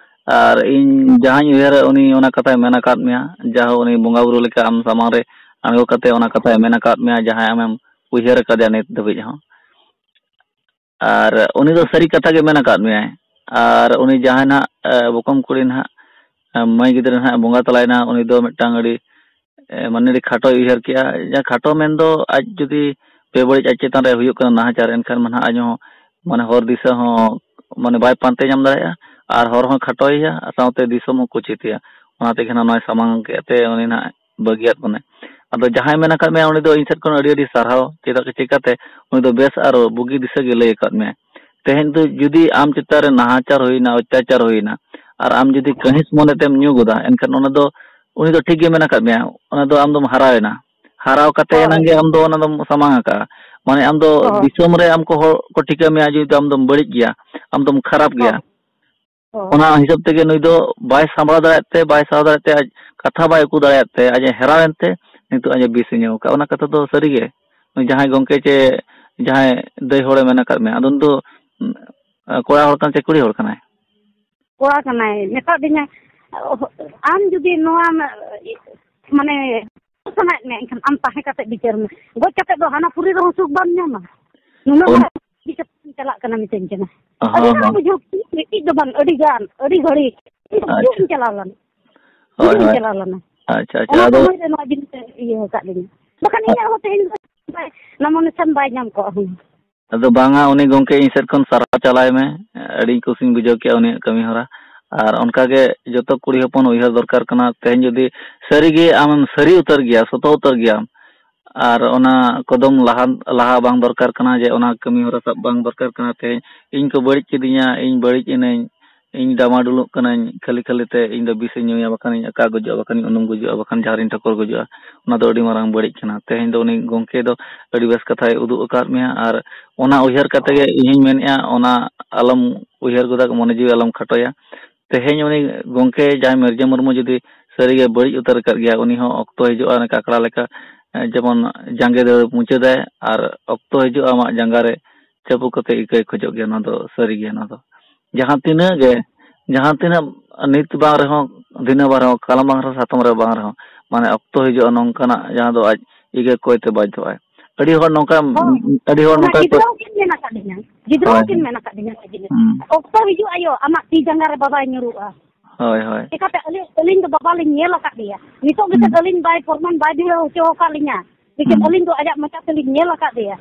ᱟᱨ ᱤᱧ ᱡᱟᱦᱟᱸᱧ ᱩᱭᱦᱟᱹᱨᱟ, ᱩᱱᱤ ᱚᱱᱟ ᱠᱟᱛᱷᱟᱭ ᱢᱮᱱ ᱟᱠᱟᱫ ᱢᱮᱭᱟ, ᱡᱟᱦᱳ, ᱩᱱᱤ ᱵᱚᱸᱜᱟ ᱵᱩᱨᱩ ᱞᱮᱠᱟ ᱟᱢ ᱥᱟᱢᱟᱝ ᱨᱮ ᱟᱬᱜᱚ ᱠᱟᱛᱮ ᱚᱱᱟ ᱠᱟᱛᱷᱟᱭ ᱢᱮᱱ ᱟᱠᱟᱫ ᱢᱮᱭᱟ, ᱡᱟᱦᱟᱸᱭ ᱟᱢᱮᱢ ᱩᱭᱦᱟᱹᱨ ᱟᱠᱟᱫᱮᱭᱟ ᱱᱤᱛ ᱫᱷᱟᱹᱵᱤᱡ ᱦᱚᱸ᱾ ᱟᱨ ᱩᱱᱤ ᱫᱚ ᱥᱟᱹᱨᱤ ᱠᱟᱛᱷᱟ ᱜᱮ ᱢᱮᱱ ᱟᱠᱟᱫ ᱢᱮᱭᱟᱭ᱾ ᱟᱨ ᱩᱱᱤ ᱡᱟᱦᱟᱸᱭ ᱱᱟᱦᱟᱜ, ᱮ, ᱵᱚᱠᱚᱢ ᱠᱩᱲᱤ ᱱᱟᱦᱟᱜ, ᱮ, ᱢᱟᱹᱭ ᱜᱤᱫᱽᱨᱟᱹ ᱱᱟᱦᱟᱜ ᱵᱚᱸᱜᱟ ᱛᱟᱞᱟᱭᱮᱱᱟ, ᱩᱱᱤ ᱫᱚ ᱢᱤᱫᱴᱟᱝ ᱟᱹᱰᱤ, ᱮ, ᱢᱟᱱᱮ ᱟᱹᱰᱤ ᱠᱷᱟᱴᱚᱭ ᱩᱭᱦᱟᱹᱨ ᱠᱮᱜᱼᱟ᱾ ᱡᱟᱦᱟᱸ ᱠᱷᱟᱴᱚ ᱢᱮᱱᱫᱚ ᱟᱡ ᱡᱩᱫᱤ ᱵᱮᱵᱟᱹᱲᱤᱡ ᱟᱡ ᱪᱮᱛᱟᱱ ᱨᱮ ᱦᱩᱭᱩᱜ ᱠᱟᱱᱟ ᱱᱟᱦᱟᱪᱟᱨ, ᱮᱱᱠᱷᱟᱱ ᱢᱟ ᱱᱟᱦᱟᱜ ᱟᱡ ᱦᱚᱸ ᱢᱟᱱᱮ ᱦᱚᱨ ᱫᱤᱥᱟᱹ ᱦᱚᱸ ᱢᱟᱱᱮ ᱵᱟᱭ ᱯᱟᱱᱛᱮ ᱧᱟᱢ ᱫᱟᱲᱮᱭᱟᱜᱼᱟ, ᱟᱨ ᱦᱚᱨ ᱦᱚᱸᱭ ᱠᱷᱟᱴᱚᱭᱮᱭᱟ, ᱟᱨ ᱥᱟᱶᱛᱮ ᱫᱤᱥᱚᱢ ᱦᱚᱸ ᱠᱩᱪᱤᱛᱮᱭᱟ᱾ ᱚᱱᱟ ᱛᱮᱜᱮ ᱱᱟᱦᱟᱜ ᱱᱚᱣᱟᱭ ᱥᱟᱢᱟᱝ ᱠᱮᱫ ᱛᱮ ᱩᱱᱤ ᱱᱟᱦᱟᱜ ᱵᱟᱹᱜᱤᱭᱟᱫ ᱵᱚᱱᱟᱭ᱾ ᱟᱫᱚ ᱡᱟᱦᱟᱸᱭ ᱢᱮᱱ ᱟᱠᱟᱫ ᱢᱮᱭᱟ, ᱩᱱᱤ ᱫᱚ ᱤᱧ ᱥᱮᱫ ᱠᱷᱚᱱ ᱟᱹᱰᱤ ᱟᱹᱰᱤ ᱥᱟᱨᱦᱟᱣ᱾ ᱪᱮᱫᱟᱜ ᱪᱤᱠᱟᱹᱛᱮ? ᱩᱱᱤ ᱫᱚ ᱵᱮᱥ ᱟᱨ ᱵᱩᱜᱤ ᱫᱤᱥᱟᱹ ᱜᱮ ᱞᱟᱹᱭ ᱟᱠᱟᱫ ᱢᱮᱭᱟ᱾ ᱛᱮᱦᱮᱧ ᱫᱚ ᱡᱩᱫᱤ ᱟᱢ ᱪᱮᱛᱟᱱ ᱨᱮ ᱱᱟᱦᱟᱪᱟᱨ ᱦᱩᱭᱱᱟ, ᱚᱛᱛᱟᱪᱟᱨ ᱦᱩᱭᱱᱟ, ᱟᱨ ᱟᱢ ᱡᱩᱫᱤ ᱠᱟᱹᱦᱤᱥ ᱢᱚᱱᱮ ᱛᱮᱢ ᱧᱩ ᱜᱚᱫᱟ, ᱮᱱᱠᱷᱟᱱ ᱚᱱᱟ ᱫᱚ, ᱩᱱᱤ ᱫᱚ ᱴᱷᱤᱠ ᱜᱮ ᱢᱮᱱ ᱟᱠᱟᱫ ᱢᱮᱭᱟ, ᱚᱱᱟ ᱫᱚ ᱟᱢ ᱫᱚᱢ ᱦᱟᱨᱟᱣ ᱮᱱᱟ᱾ ᱦᱟᱨᱟᱣ ᱠᱟᱛᱮ ᱦᱳᱭ᱾ ᱮᱱᱟᱝ ᱜᱮ ᱟᱢ ᱫᱚ ᱚᱱᱟ ᱫᱚᱢ ᱥᱟᱢᱟᱝ ᱟᱠᱟᱜᱼᱟ᱾ ᱢᱟᱱᱮ ᱟᱢ ᱫᱚ ᱦᱳᱭ᱾ ᱫᱤᱥᱚᱢ ᱨᱮ ᱟᱢ ᱠᱚ ᱦᱚᱲ ᱠᱚ ᱴᱷᱤᱠᱟᱹ ᱢᱮᱭᱟ ᱡᱮ ᱟᱢ ᱫᱚᱢ ᱵᱟᱹᱲᱤᱡ ᱜᱮᱭᱟ, ᱟᱢ ᱫᱚᱢ ᱠᱷᱟᱨᱟᱯ ᱜᱮᱭᱟ᱾ ᱦᱳᱭ᱾ ᱦᱳᱭ᱾ ᱚᱱᱟ ᱦᱤᱥᱟᱹᱵ ᱛᱮᱜᱮ ᱱᱩᱭ ᱫᱚ ᱵᱟᱭ ᱥᱟᱢᱵᱲᱟᱣ ᱫᱟᱲᱮᱭᱟᱜ ᱛᱮ, ᱵᱟᱭ ᱥᱟᱦᱟᱣ ᱫᱟᱲᱮᱭᱟᱜ ᱛᱮ, ᱟᱡ ᱠᱟᱛᱷᱟ ᱵᱟᱭ ᱩᱠᱩ ᱫᱟᱲᱮᱭᱟᱜ ᱛᱮ, ᱟᱡ ᱮ ᱦᱮᱨᱟᱣ ᱮᱱᱛᱮ ᱱᱤᱛᱚᱜ ᱟᱡ ᱮ ᱵᱤᱥ ᱮ ᱧᱩ ᱟᱠᱟᱫ᱾ ᱚᱱᱟ ᱠᱟᱛᱷᱟ ᱫᱚ ᱥᱟᱹᱨᱤ ᱜᱮ᱾ ᱱᱩᱭ ᱡᱟᱦᱟᱸᱭ ᱜᱚᱢᱠᱮ ᱪᱮ ᱡᱟᱦᱟᱸᱭ ᱫᱟᱹᱭ ᱦᱚᱲᱮ ᱢᱮᱱ ᱟᱠᱟᱫ ᱢᱮᱭᱟ, ᱟᱫᱚ ᱩᱱᱤ ᱫᱚ, ᱩᱸ, ᱠᱚᱲᱟ ᱦᱚᱲ ᱠᱟᱱᱟᱭ ᱪᱮ ᱠᱩᱲᱤ ᱦᱚᱲ ᱠᱟᱱᱟᱭ? ᱠᱚᱲᱟ ᱠᱟᱱᱟᱭ᱾ ᱢᱮᱛᱟ ᱫᱤᱧᱟ, "ᱟᱢ ᱡᱩᱫᱤ ᱱᱚᱣᱟ, ᱢᱟᱱᱮ, ᱥᱟᱱᱟᱭᱮᱫ ᱢᱮᱭᱟ, ᱮᱱᱠᱷᱟᱱ ᱟᱢ ᱛᱟᱦᱮᱸ ᱠᱟᱛᱮ ᱵᱤᱪᱟᱹᱨ ᱢᱮ᱾ ᱜᱚᱡ ᱠᱟᱛᱮ ᱫᱚ ᱦᱟᱱᱟ ᱯᱩᱨᱤ ᱨᱮᱦᱚᱸ ᱥᱩᱠ ᱵᱟᱢ ᱧᱟᱢᱟ, ᱱᱩᱱᱟᱹᱜ ᱚᱱ- ᱦᱚᱲ ᱤᱫᱤ ᱠᱟᱛᱮ ᱤᱧ ᱪᱟᱞᱟᱜ ᱠᱟᱱᱟ ᱢᱤᱛᱟᱹᱧ ᱠᱟᱱᱟ᱾ ᱦᱚᱸ, ᱟᱹᱰᱤ ᱦᱚᱲ ᱦᱚᱸ᱾ ᱵᱩᱡᱷᱟᱹᱣ ᱠᱮᱫᱟᱹᱧ, ᱢᱤᱫᱴᱤᱡ ᱫᱚ ᱵᱟᱝ, ᱟᱹᱰᱤ ᱜᱟᱱ, ᱟᱹᱰᱤ ᱜᱷᱟᱹᱲᱤᱡ᱾ ᱤᱧ ᱫᱚ ᱟᱪᱪᱷᱟ᱾ ᱵᱩᱡᱷᱟᱹᱣ ᱤᱧ ᱪᱟᱞᱟᱣ ᱞᱮᱱᱟ᱾ ᱟᱪᱪᱷᱟ, ᱟᱪᱪᱷᱟ᱾ ᱚᱱᱟ ᱟᱫᱚ ᱥᱚᱢᱚᱭ ᱨᱮ ᱱᱚᱣᱟ ᱡᱤᱱᱤᱥ ᱮ ᱤᱭᱟᱹ ᱟᱠᱟᱫ ᱞᱤᱧᱟ᱾ ᱵᱟᱠᱷᱟᱱ ᱤᱧᱟᱹᱜ ᱦᱚᱸ ᱛᱮᱦᱮᱧ ᱫᱚ ᱵᱟᱭ, nomination ᱵᱟᱭ ᱧᱟᱢ ᱠᱚᱜᱼᱟ ᱦᱩᱱᱟᱹᱝ᱾ ᱟᱫᱚ ᱵᱟᱝᱟ, ᱩᱱᱤ ᱜᱚᱢᱠᱮ ᱤᱧ ᱥᱮᱫ ᱠᱷᱚᱱ ᱥᱟᱨᱦᱟᱣ ᱪᱟᱞᱟᱭ ᱢᱮ᱾ ᱟᱹᱰᱤ ᱠᱩᱥᱤᱧ ᱵᱩᱡᱷᱟᱹᱣ ᱠᱮᱜᱼᱟ ᱩᱱᱤᱭᱟᱜ ᱠᱟᱹᱢᱤ ᱦᱚᱨᱟ᱾ ᱟᱨ ᱚᱱᱠᱟᱜᱮ ᱡᱚᱛᱚ ᱠᱩᱲᱤ ᱦᱚᱯᱚᱱ ᱩᱭᱦᱟᱹᱨ ᱫᱚᱨᱠᱟᱨ ᱠᱟᱱᱟ, ᱛᱮᱦᱮᱧ ᱡᱩᱫᱤ ᱥᱟᱹᱨᱤᱜᱮ ᱟᱢᱮᱢ ᱥᱟᱹᱨᱤ ᱩᱛᱟᱹᱨ ᱜᱮᱭᱟ, ᱥᱚᱛᱚ ᱩᱛᱟᱹᱨ ᱜᱮᱭᱟᱢ, ᱟᱨ ᱚᱱᱟ ᱠᱚᱫᱚᱢ ᱞᱟᱦᱟ, ᱞᱟᱦᱟ ᱵᱟᱝ ᱫᱚᱨᱠᱟᱨ ᱠᱟᱱᱟ, ᱡᱮ ᱚᱱᱟ ᱠᱟᱹᱢᱤ ᱦᱚᱨᱟ ᱥᱟᱵ ᱵᱟᱝ ᱫᱚᱨᱠᱟᱨ ᱠᱟᱱᱟ᱾ ᱛᱮᱦᱮᱧ ᱤᱧ ᱠᱚ ᱵᱟᱹᱲᱤᱡ ᱠᱤᱫᱤᱧᱟ, ᱤᱧ ᱵᱟᱹᱲᱤᱡ ᱮᱱᱟᱹᱧ, ᱤᱧ ᱰᱟᱢᱟᱰᱩᱞᱩᱜ ᱠᱟᱹᱱᱟᱹᱧ, ᱠᱷᱟᱹᱞᱤ ᱠᱷᱟᱹᱞᱤ ᱛᱮ ᱤᱧ ᱫᱚ ᱵᱤᱥ ᱤᱧ ᱧᱩᱭᱟ, ᱵᱟᱠᱷᱟᱱ ᱤᱧ ᱟᱠᱟ ᱜᱚᱡᱚᱜᱼᱟ, ᱵᱟᱠᱷᱟᱱ ᱤᱧ ᱩᱱᱩᱢ ᱜᱚᱡᱚᱜᱼᱟ, ᱵᱟᱠᱷᱟᱱ ᱡᱟᱦᱟᱸ ᱨᱤᱧ ᱴᱷᱟᱹᱠᱩᱨ ᱜᱚᱡᱚᱜᱼᱟ, ᱚᱱᱟ ᱫᱚ ᱟᱹᱰᱤ ᱢᱟᱨᱟᱝ ᱵᱟᱹᱲᱤᱡ ᱠᱟᱱᱟ᱾ ᱛᱮᱦᱮᱧ ᱫᱚ ᱩᱱᱤ ᱜᱚᱢᱠᱮ ᱫᱚ ᱟᱹᱰᱤ ᱵᱮᱥ ᱠᱟᱛᱷᱟᱭ ᱩᱫᱩᱜ ᱟᱠᱟᱫ ᱢᱮᱭᱟ, ᱟᱨ ᱚᱱᱟ ᱩᱭᱦᱟᱹᱨ ᱠᱟᱛᱮ ᱜᱮ ᱤᱧ ᱦᱚᱧ ᱢᱮᱱᱮᱫᱼᱟ, ᱚᱱᱟ ᱟᱞᱚᱢ ᱩᱭᱦᱟᱹᱨ ᱜᱚᱫᱟ, ᱢᱚᱱᱮ ᱡᱤᱣᱤ ᱟᱞᱚᱢ ᱠᱷᱟᱴᱚᱭᱟ᱾ ᱛᱮᱦᱮᱧ ᱩᱱᱤ ᱜᱚᱢᱠᱮ ᱡᱟᱦᱟᱸᱭ ᱢᱤᱨᱡᱟᱹ ᱢᱩᱨᱢᱩ ᱡᱩᱫᱤ ᱥᱟᱹᱨᱤᱜᱮ ᱵᱟᱹᱲᱤᱡ ᱩᱛᱟᱹᱨ ᱟᱠᱟᱫ ᱜᱮᱭᱟ, ᱩᱱᱤ ᱦᱚᱸ ᱚᱠᱛᱚ ᱦᱤᱡᱩᱜᱼᱟ, ᱚᱱᱮ ᱠᱟᱠᱲᱟ ᱞᱮᱠᱟ, ᱮ, ᱡᱮᱢᱚᱱ ᱡᱟᱸᱜᱮ ᱫᱟᱹᱲ ᱢᱩᱪᱟᱹᱫᱟᱭ, ᱟᱨ ᱚᱠᱛᱚ ᱦᱤᱡᱩᱜᱼᱟ ᱟᱢᱟᱜ ᱡᱟᱸᱜᱟ ᱨᱮ ᱪᱟᱯᱚ ᱠᱟᱛᱮ ᱤᱠᱟᱹᱭ ᱠᱷᱚᱡᱚᱜ ᱜᱮᱭᱟ᱾ ᱱᱚᱣᱟ ᱫᱚ ᱥᱟᱹᱨᱤ ᱜᱮᱭᱟ᱾ ᱱᱚᱣᱟ ᱫᱚ ᱡᱟᱦᱟᱸ ᱛᱤᱱᱟᱹᱜ ᱜᱮ, ᱡᱟᱦᱟᱸ ᱛᱤᱱᱟᱹᱜ ᱱᱤᱛ ᱵᱟᱝ ᱨᱮᱦᱚᱸ, ᱫᱷᱤᱱᱟᱹ ᱵᱟᱝ ᱨᱮᱦᱚᱸ, ᱠᱟᱞᱚᱢ ᱵᱟᱝ ᱨᱮᱦᱚᱸ, ᱥᱟᱛᱚᱢ ᱨᱮ ᱵᱟᱝ ᱨᱮᱦᱚᱸ, ᱢᱟᱱᱮ ᱚᱠᱛᱚ ᱦᱤᱡᱩᱜᱼᱟ ᱱᱚᱝᱠᱟᱱᱟᱜ ᱡᱟᱦᱟᱸ ᱫᱚ ᱟᱡ ᱤᱠᱟᱹ ᱠᱚᱭ ᱛᱮ ᱵᱟᱫᱽᱫᱷᱚᱜᱼᱟᱭ᱾ ᱟᱹᱰᱤ ᱦᱚᱲ ᱱᱚᱝᱠᱟ, ᱦᱳᱭ᱾ ᱟᱹᱰᱤ ᱦᱚᱲ ᱚᱱᱟ ᱱᱚᱝᱠᱟ ᱠᱚ ᱜᱤᱫᱽᱨᱟᱹ ᱦᱚᱸᱠᱤᱱ ᱢᱮᱱ ᱟᱠᱟᱫ ᱞᱤᱧᱟ, ᱜᱤᱫᱽᱨᱟᱹ ᱦᱳᱭ᱾ ᱦᱚᱸᱠᱤᱱ ᱢᱮᱱ ᱟᱠᱟᱫ ᱞᱤᱧᱟ ᱚᱱᱟ ᱡᱤᱱᱤᱥ᱾ ᱦᱩᱸ᱾ ᱚᱠᱛᱚ ᱦᱤᱡᱩᱜ ᱟᱭᱳ, ᱟᱢᱟᱜ ᱛᱤ ᱡᱟᱸᱜᱟ ᱨᱮ ᱵᱟᱵᱟᱭ ᱧᱩᱨᱩᱜᱼᱟ᱾ ᱦᱳᱭ, ᱦᱳᱭ᱾ ᱪᱮᱠᱟᱛᱮ ᱟᱹᱞᱤᱧ, ᱟᱹᱞᱤᱧ ᱫᱚ ᱵᱟᱵᱟ ᱞᱤᱧ ᱧᱮᱞ ᱟᱠᱟᱫ ᱜᱮᱭᱟ᱾ ᱱᱤᱛᱚᱜ ᱜᱮᱥᱮ ᱦᱩᱸ᱾ ᱟᱹᱞᱤᱧ ᱵᱟᱭ ᱯᱨᱚᱢᱟᱱ ᱵᱟᱭ ᱵᱷᱤᱲᱟᱹᱣ ᱦᱚᱪᱚ ᱟᱠᱟᱫ ᱞᱤᱧᱟ᱾ ᱞᱮᱠᱤᱱ ᱦᱩᱸ᱾ ᱟᱹᱞᱤᱧ ᱫᱚ ᱟᱡᱟᱜ ᱢᱚᱪᱟ ᱛᱮᱞᱤᱧ ᱧᱮᱞ ᱟᱠᱟᱫ ᱜᱮᱭᱟ᱾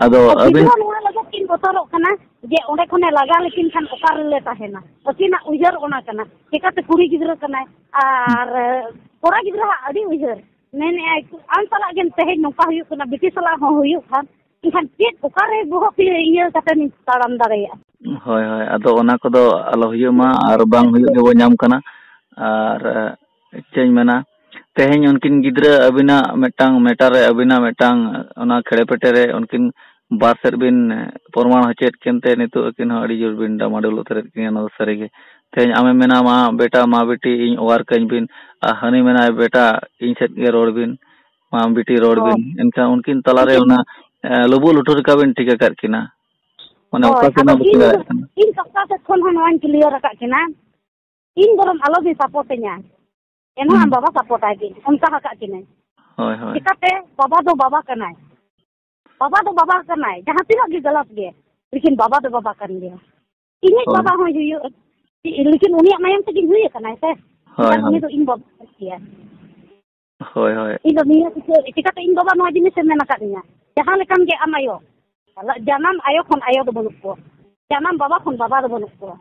ᱟᱫᱚ ᱟᱨ ᱟᱹᱵᱤᱱ ᱜᱤᱫᱽᱨᱟᱹ ᱱᱚᱣᱟ ᱞᱟᱹᱜᱤᱫ ᱠᱤᱱ ᱵᱚᱛᱚᱨᱚᱜ ᱠᱟᱱᱟ ᱡᱮ ᱚᱸᱰᱮ ᱠᱷᱚᱱᱮ ᱞᱟᱜᱟ ᱞᱮᱠᱤᱱ ᱠᱷᱟᱱ ᱚᱠᱟ ᱨᱮᱞᱮ ᱛᱟᱦᱮᱱᱟ? ᱟᱹᱠᱤᱱᱟᱜ ᱩᱭᱦᱟᱹᱨ ᱚᱱᱟ ᱠᱟᱱᱟ᱾ ᱪᱮᱠᱟᱛᱮ ᱠᱩᱲᱤ ᱜᱤᱫᱽᱨᱟᱹ ᱠᱟᱱᱟᱭ ᱟᱨ ᱠᱚᱲᱟ ᱜᱤᱫᱽᱨᱟᱹ ᱦᱟᱜ ᱟᱹᱰᱤ ᱩᱭᱦᱟᱹᱨ᱾ ᱢᱮᱱᱮᱫᱼᱟᱭ, ᱟᱢ ᱥᱟᱞᱟᱜ ᱜᱮ ᱛᱮᱦᱮᱧ ᱱᱚᱝᱠᱟ ᱦᱩᱭᱩᱜ ᱠᱟᱱᱟ, ᱵᱤᱴᱤ ᱥᱟᱞᱟᱜ ᱦᱚᱸ ᱦᱩᱭᱩᱜ ᱠᱷᱟᱱ, ᱮᱱᱠᱷᱟᱱ ᱪᱮᱫ ᱚᱠᱟᱨᱮ ᱵᱚᱦᱚᱜ ᱤᱭᱟᱹ ᱠᱟᱛᱮᱢ ᱛᱟᱲᱟᱢ ᱫᱟᱲᱮᱭᱟᱜᱼᱟ? ᱦᱳᱭ, ᱦᱳᱭ᱾ ᱟᱫᱚ ᱚᱱᱟ ᱠᱚᱫᱚ ᱟᱞᱚ ᱦᱩᱭᱩᱜ ᱢᱟ, ᱟᱨ ᱵᱟᱝ ᱦᱩᱭᱩᱜ ᱜᱮᱵᱚ ᱧᱟᱢ ᱠᱟᱱᱟ᱾ ᱟᱨ, ᱮ, ᱪᱮᱫ ᱤᱧ ᱢᱮᱱᱟ, ᱛᱮᱦᱮᱧ ᱩᱱᱠᱤᱱ ᱜᱤᱫᱽᱨᱟᱹ ᱟᱹᱵᱤᱱᱟᱜ ᱢᱤᱫᱴᱟᱝ matter ᱨᱮ, ᱟᱹᱵᱤᱱᱟᱜ ᱢᱤᱫᱴᱟᱝ ᱚᱱᱟ ᱠᱷᱮᱲᱮ ᱯᱮᱴᱮ ᱨᱮ ᱩᱱᱠᱤᱱ ᱵᱟᱨ ᱥᱮᱫ ᱵᱤᱱ ᱯᱨᱚᱢᱟᱬ ᱦᱚᱪᱚᱭᱮᱫ ᱠᱤᱱ ᱛᱮ ᱱᱤᱛᱚᱜ ᱟᱹᱠᱤᱱ ᱦᱚᱸ ᱟᱹᱰᱤ ᱡᱳᱨ ᱵᱤᱱ ᱰᱟᱢᱟᱰᱳᱞ ᱩᱛᱟᱹᱨᱮᱫ ᱠᱤᱱᱟ, ᱱᱚᱣᱟ ᱫᱚ ᱥᱟᱹᱨᱤ ᱜᱮ᱾ ᱛᱮᱦᱮᱧ ᱟᱢᱮᱢ ᱢᱮᱱᱟ, "ᱢᱟ ᱵᱮᱴᱟ, ᱢᱟ ᱵᱤᱴᱤ, ᱤᱧ ᱚᱣᱟᱨ ᱠᱟᱹᱧ ᱵᱤᱱ", ᱟᱨ ᱦᱟᱹᱱᱤ ᱢᱮᱱᱟᱭ, "ᱵᱮᱴᱟ, ᱤᱧ ᱥᱮᱫ ᱜᱮ ᱨᱚᱲ ᱵᱤᱱ, ᱢᱟ ᱵᱤᱴᱤ ᱨᱚᱲ ᱦᱳᱭ᱾ ᱵᱤᱱ", ᱮᱱᱠᱷᱟᱱ ᱩᱱᱠᱤᱱ ᱛᱟᱞᱟᱨᱮ ᱩᱱᱠᱤᱱ ᱚᱱᱟ, ᱮ, ᱞᱩᱵᱩᱜ ᱞᱩᱴᱩᱨ ᱞᱮᱠᱟ ᱵᱤᱱ ᱴᱷᱤᱠ ᱟᱠᱟᱫ ᱠᱤᱱᱟ᱾ ᱢᱟᱱᱮ ᱦᱳᱭ, ᱚᱠᱟ ᱥᱮᱫ ᱟᱫᱚ ᱦᱚᱸ ᱵᱟᱹᱠᱤᱱ ᱤᱧ, ᱫᱟᱲᱮᱭᱟᱜ ᱠᱟᱱᱟ᱾ ᱤᱧ ᱯᱟᱦᱴᱟ ᱥᱮᱫ ᱠᱷᱚᱱ ᱦᱚᱸ ᱱᱚᱣᱟᱧ clear ᱟᱠᱟᱫ ᱠᱤᱱᱟ, ᱤᱧ ᱵᱚᱨᱚᱝ ᱟᱞᱚ ᱵᱤᱱ support ᱟᱹᱧᱟ, ᱮᱱᱦᱚᱸ ᱟᱢ ᱦᱩᱸ᱾ ᱵᱟᱵᱟ support ᱟᱭ ᱵᱤᱱ, ᱚᱱᱠᱟ ᱟᱠᱟᱫ ᱠᱤᱱᱟᱹᱧ᱾ ᱦᱳᱭ, ᱦᱳᱭ᱾ ᱪᱤᱠᱟᱹᱛᱮ? ᱵᱟᱵᱟ ᱫᱚ ᱵᱟᱵᱟ ᱠᱟᱱᱟᱭ᱾ ᱵᱟᱵᱟ ᱫᱚ ᱵᱟᱵᱟ ᱠᱟᱱᱟᱭ, ᱡᱟᱦᱟᱸ ᱛᱤᱱᱟᱹᱜ ᱜᱮ ᱜᱟᱞᱟᱛ ᱜᱮ, ᱞᱮᱠᱤᱱ ᱵᱟᱵᱟ ᱫᱚ ᱵᱟᱵᱟ ᱠᱟᱱ ᱜᱮᱭᱟ᱾ ᱤᱧᱤᱡ ᱦᱳᱭ᱾ ᱵᱟᱵᱟ ᱦᱚᱸᱭ ᱦᱩᱭᱩᱜ, ᱞᱮᱠᱤᱱ ᱩᱱᱤᱭᱟᱜ ᱢᱟᱭᱟᱢ ᱛᱮᱜᱤᱧ ᱦᱩᱭ ᱟᱠᱟᱱᱟᱭ ᱥᱮ᱾ ᱦᱳᱭ, ᱮᱱᱠᱷᱟᱱ ᱩᱱᱤ ᱦᱳᱭ᱾ ᱫᱚ ᱤᱧ ᱵᱟᱵᱟ ᱠᱟᱱ ᱜᱮᱭᱟ᱾ ᱦᱳᱭ, ᱦᱳᱭ᱾ ᱤᱧ ᱫᱚ ᱱᱤᱭᱟᱹ ᱪᱤᱠᱟᱹ-, ᱪᱤᱠᱟᱹᱛᱮ ᱤᱧ ᱵᱟᱵᱟ ᱱᱚᱣᱟ ᱡᱤᱱᱤᱥᱮ ᱢᱮᱱ ᱟᱠᱟᱫᱤᱧᱟ? ᱡᱟᱦᱟᱸ ᱞᱮᱠᱟᱱ ᱜᱮ ᱟᱢ ᱟᱭᱳ, ᱡᱟᱱᱟᱢ ᱟᱭᱳ ᱠᱷᱚᱱ ᱟᱭᱳ ᱫᱚ ᱵᱟᱹᱱᱩᱜ ᱠᱚᱣᱟ, ᱡᱟᱱᱟᱢ ᱵᱟᱵᱟ ᱠᱷᱚᱱ ᱵᱟᱵᱟ ᱫᱚ ᱵᱟᱹᱱᱩᱜ ᱠᱚᱣᱟ᱾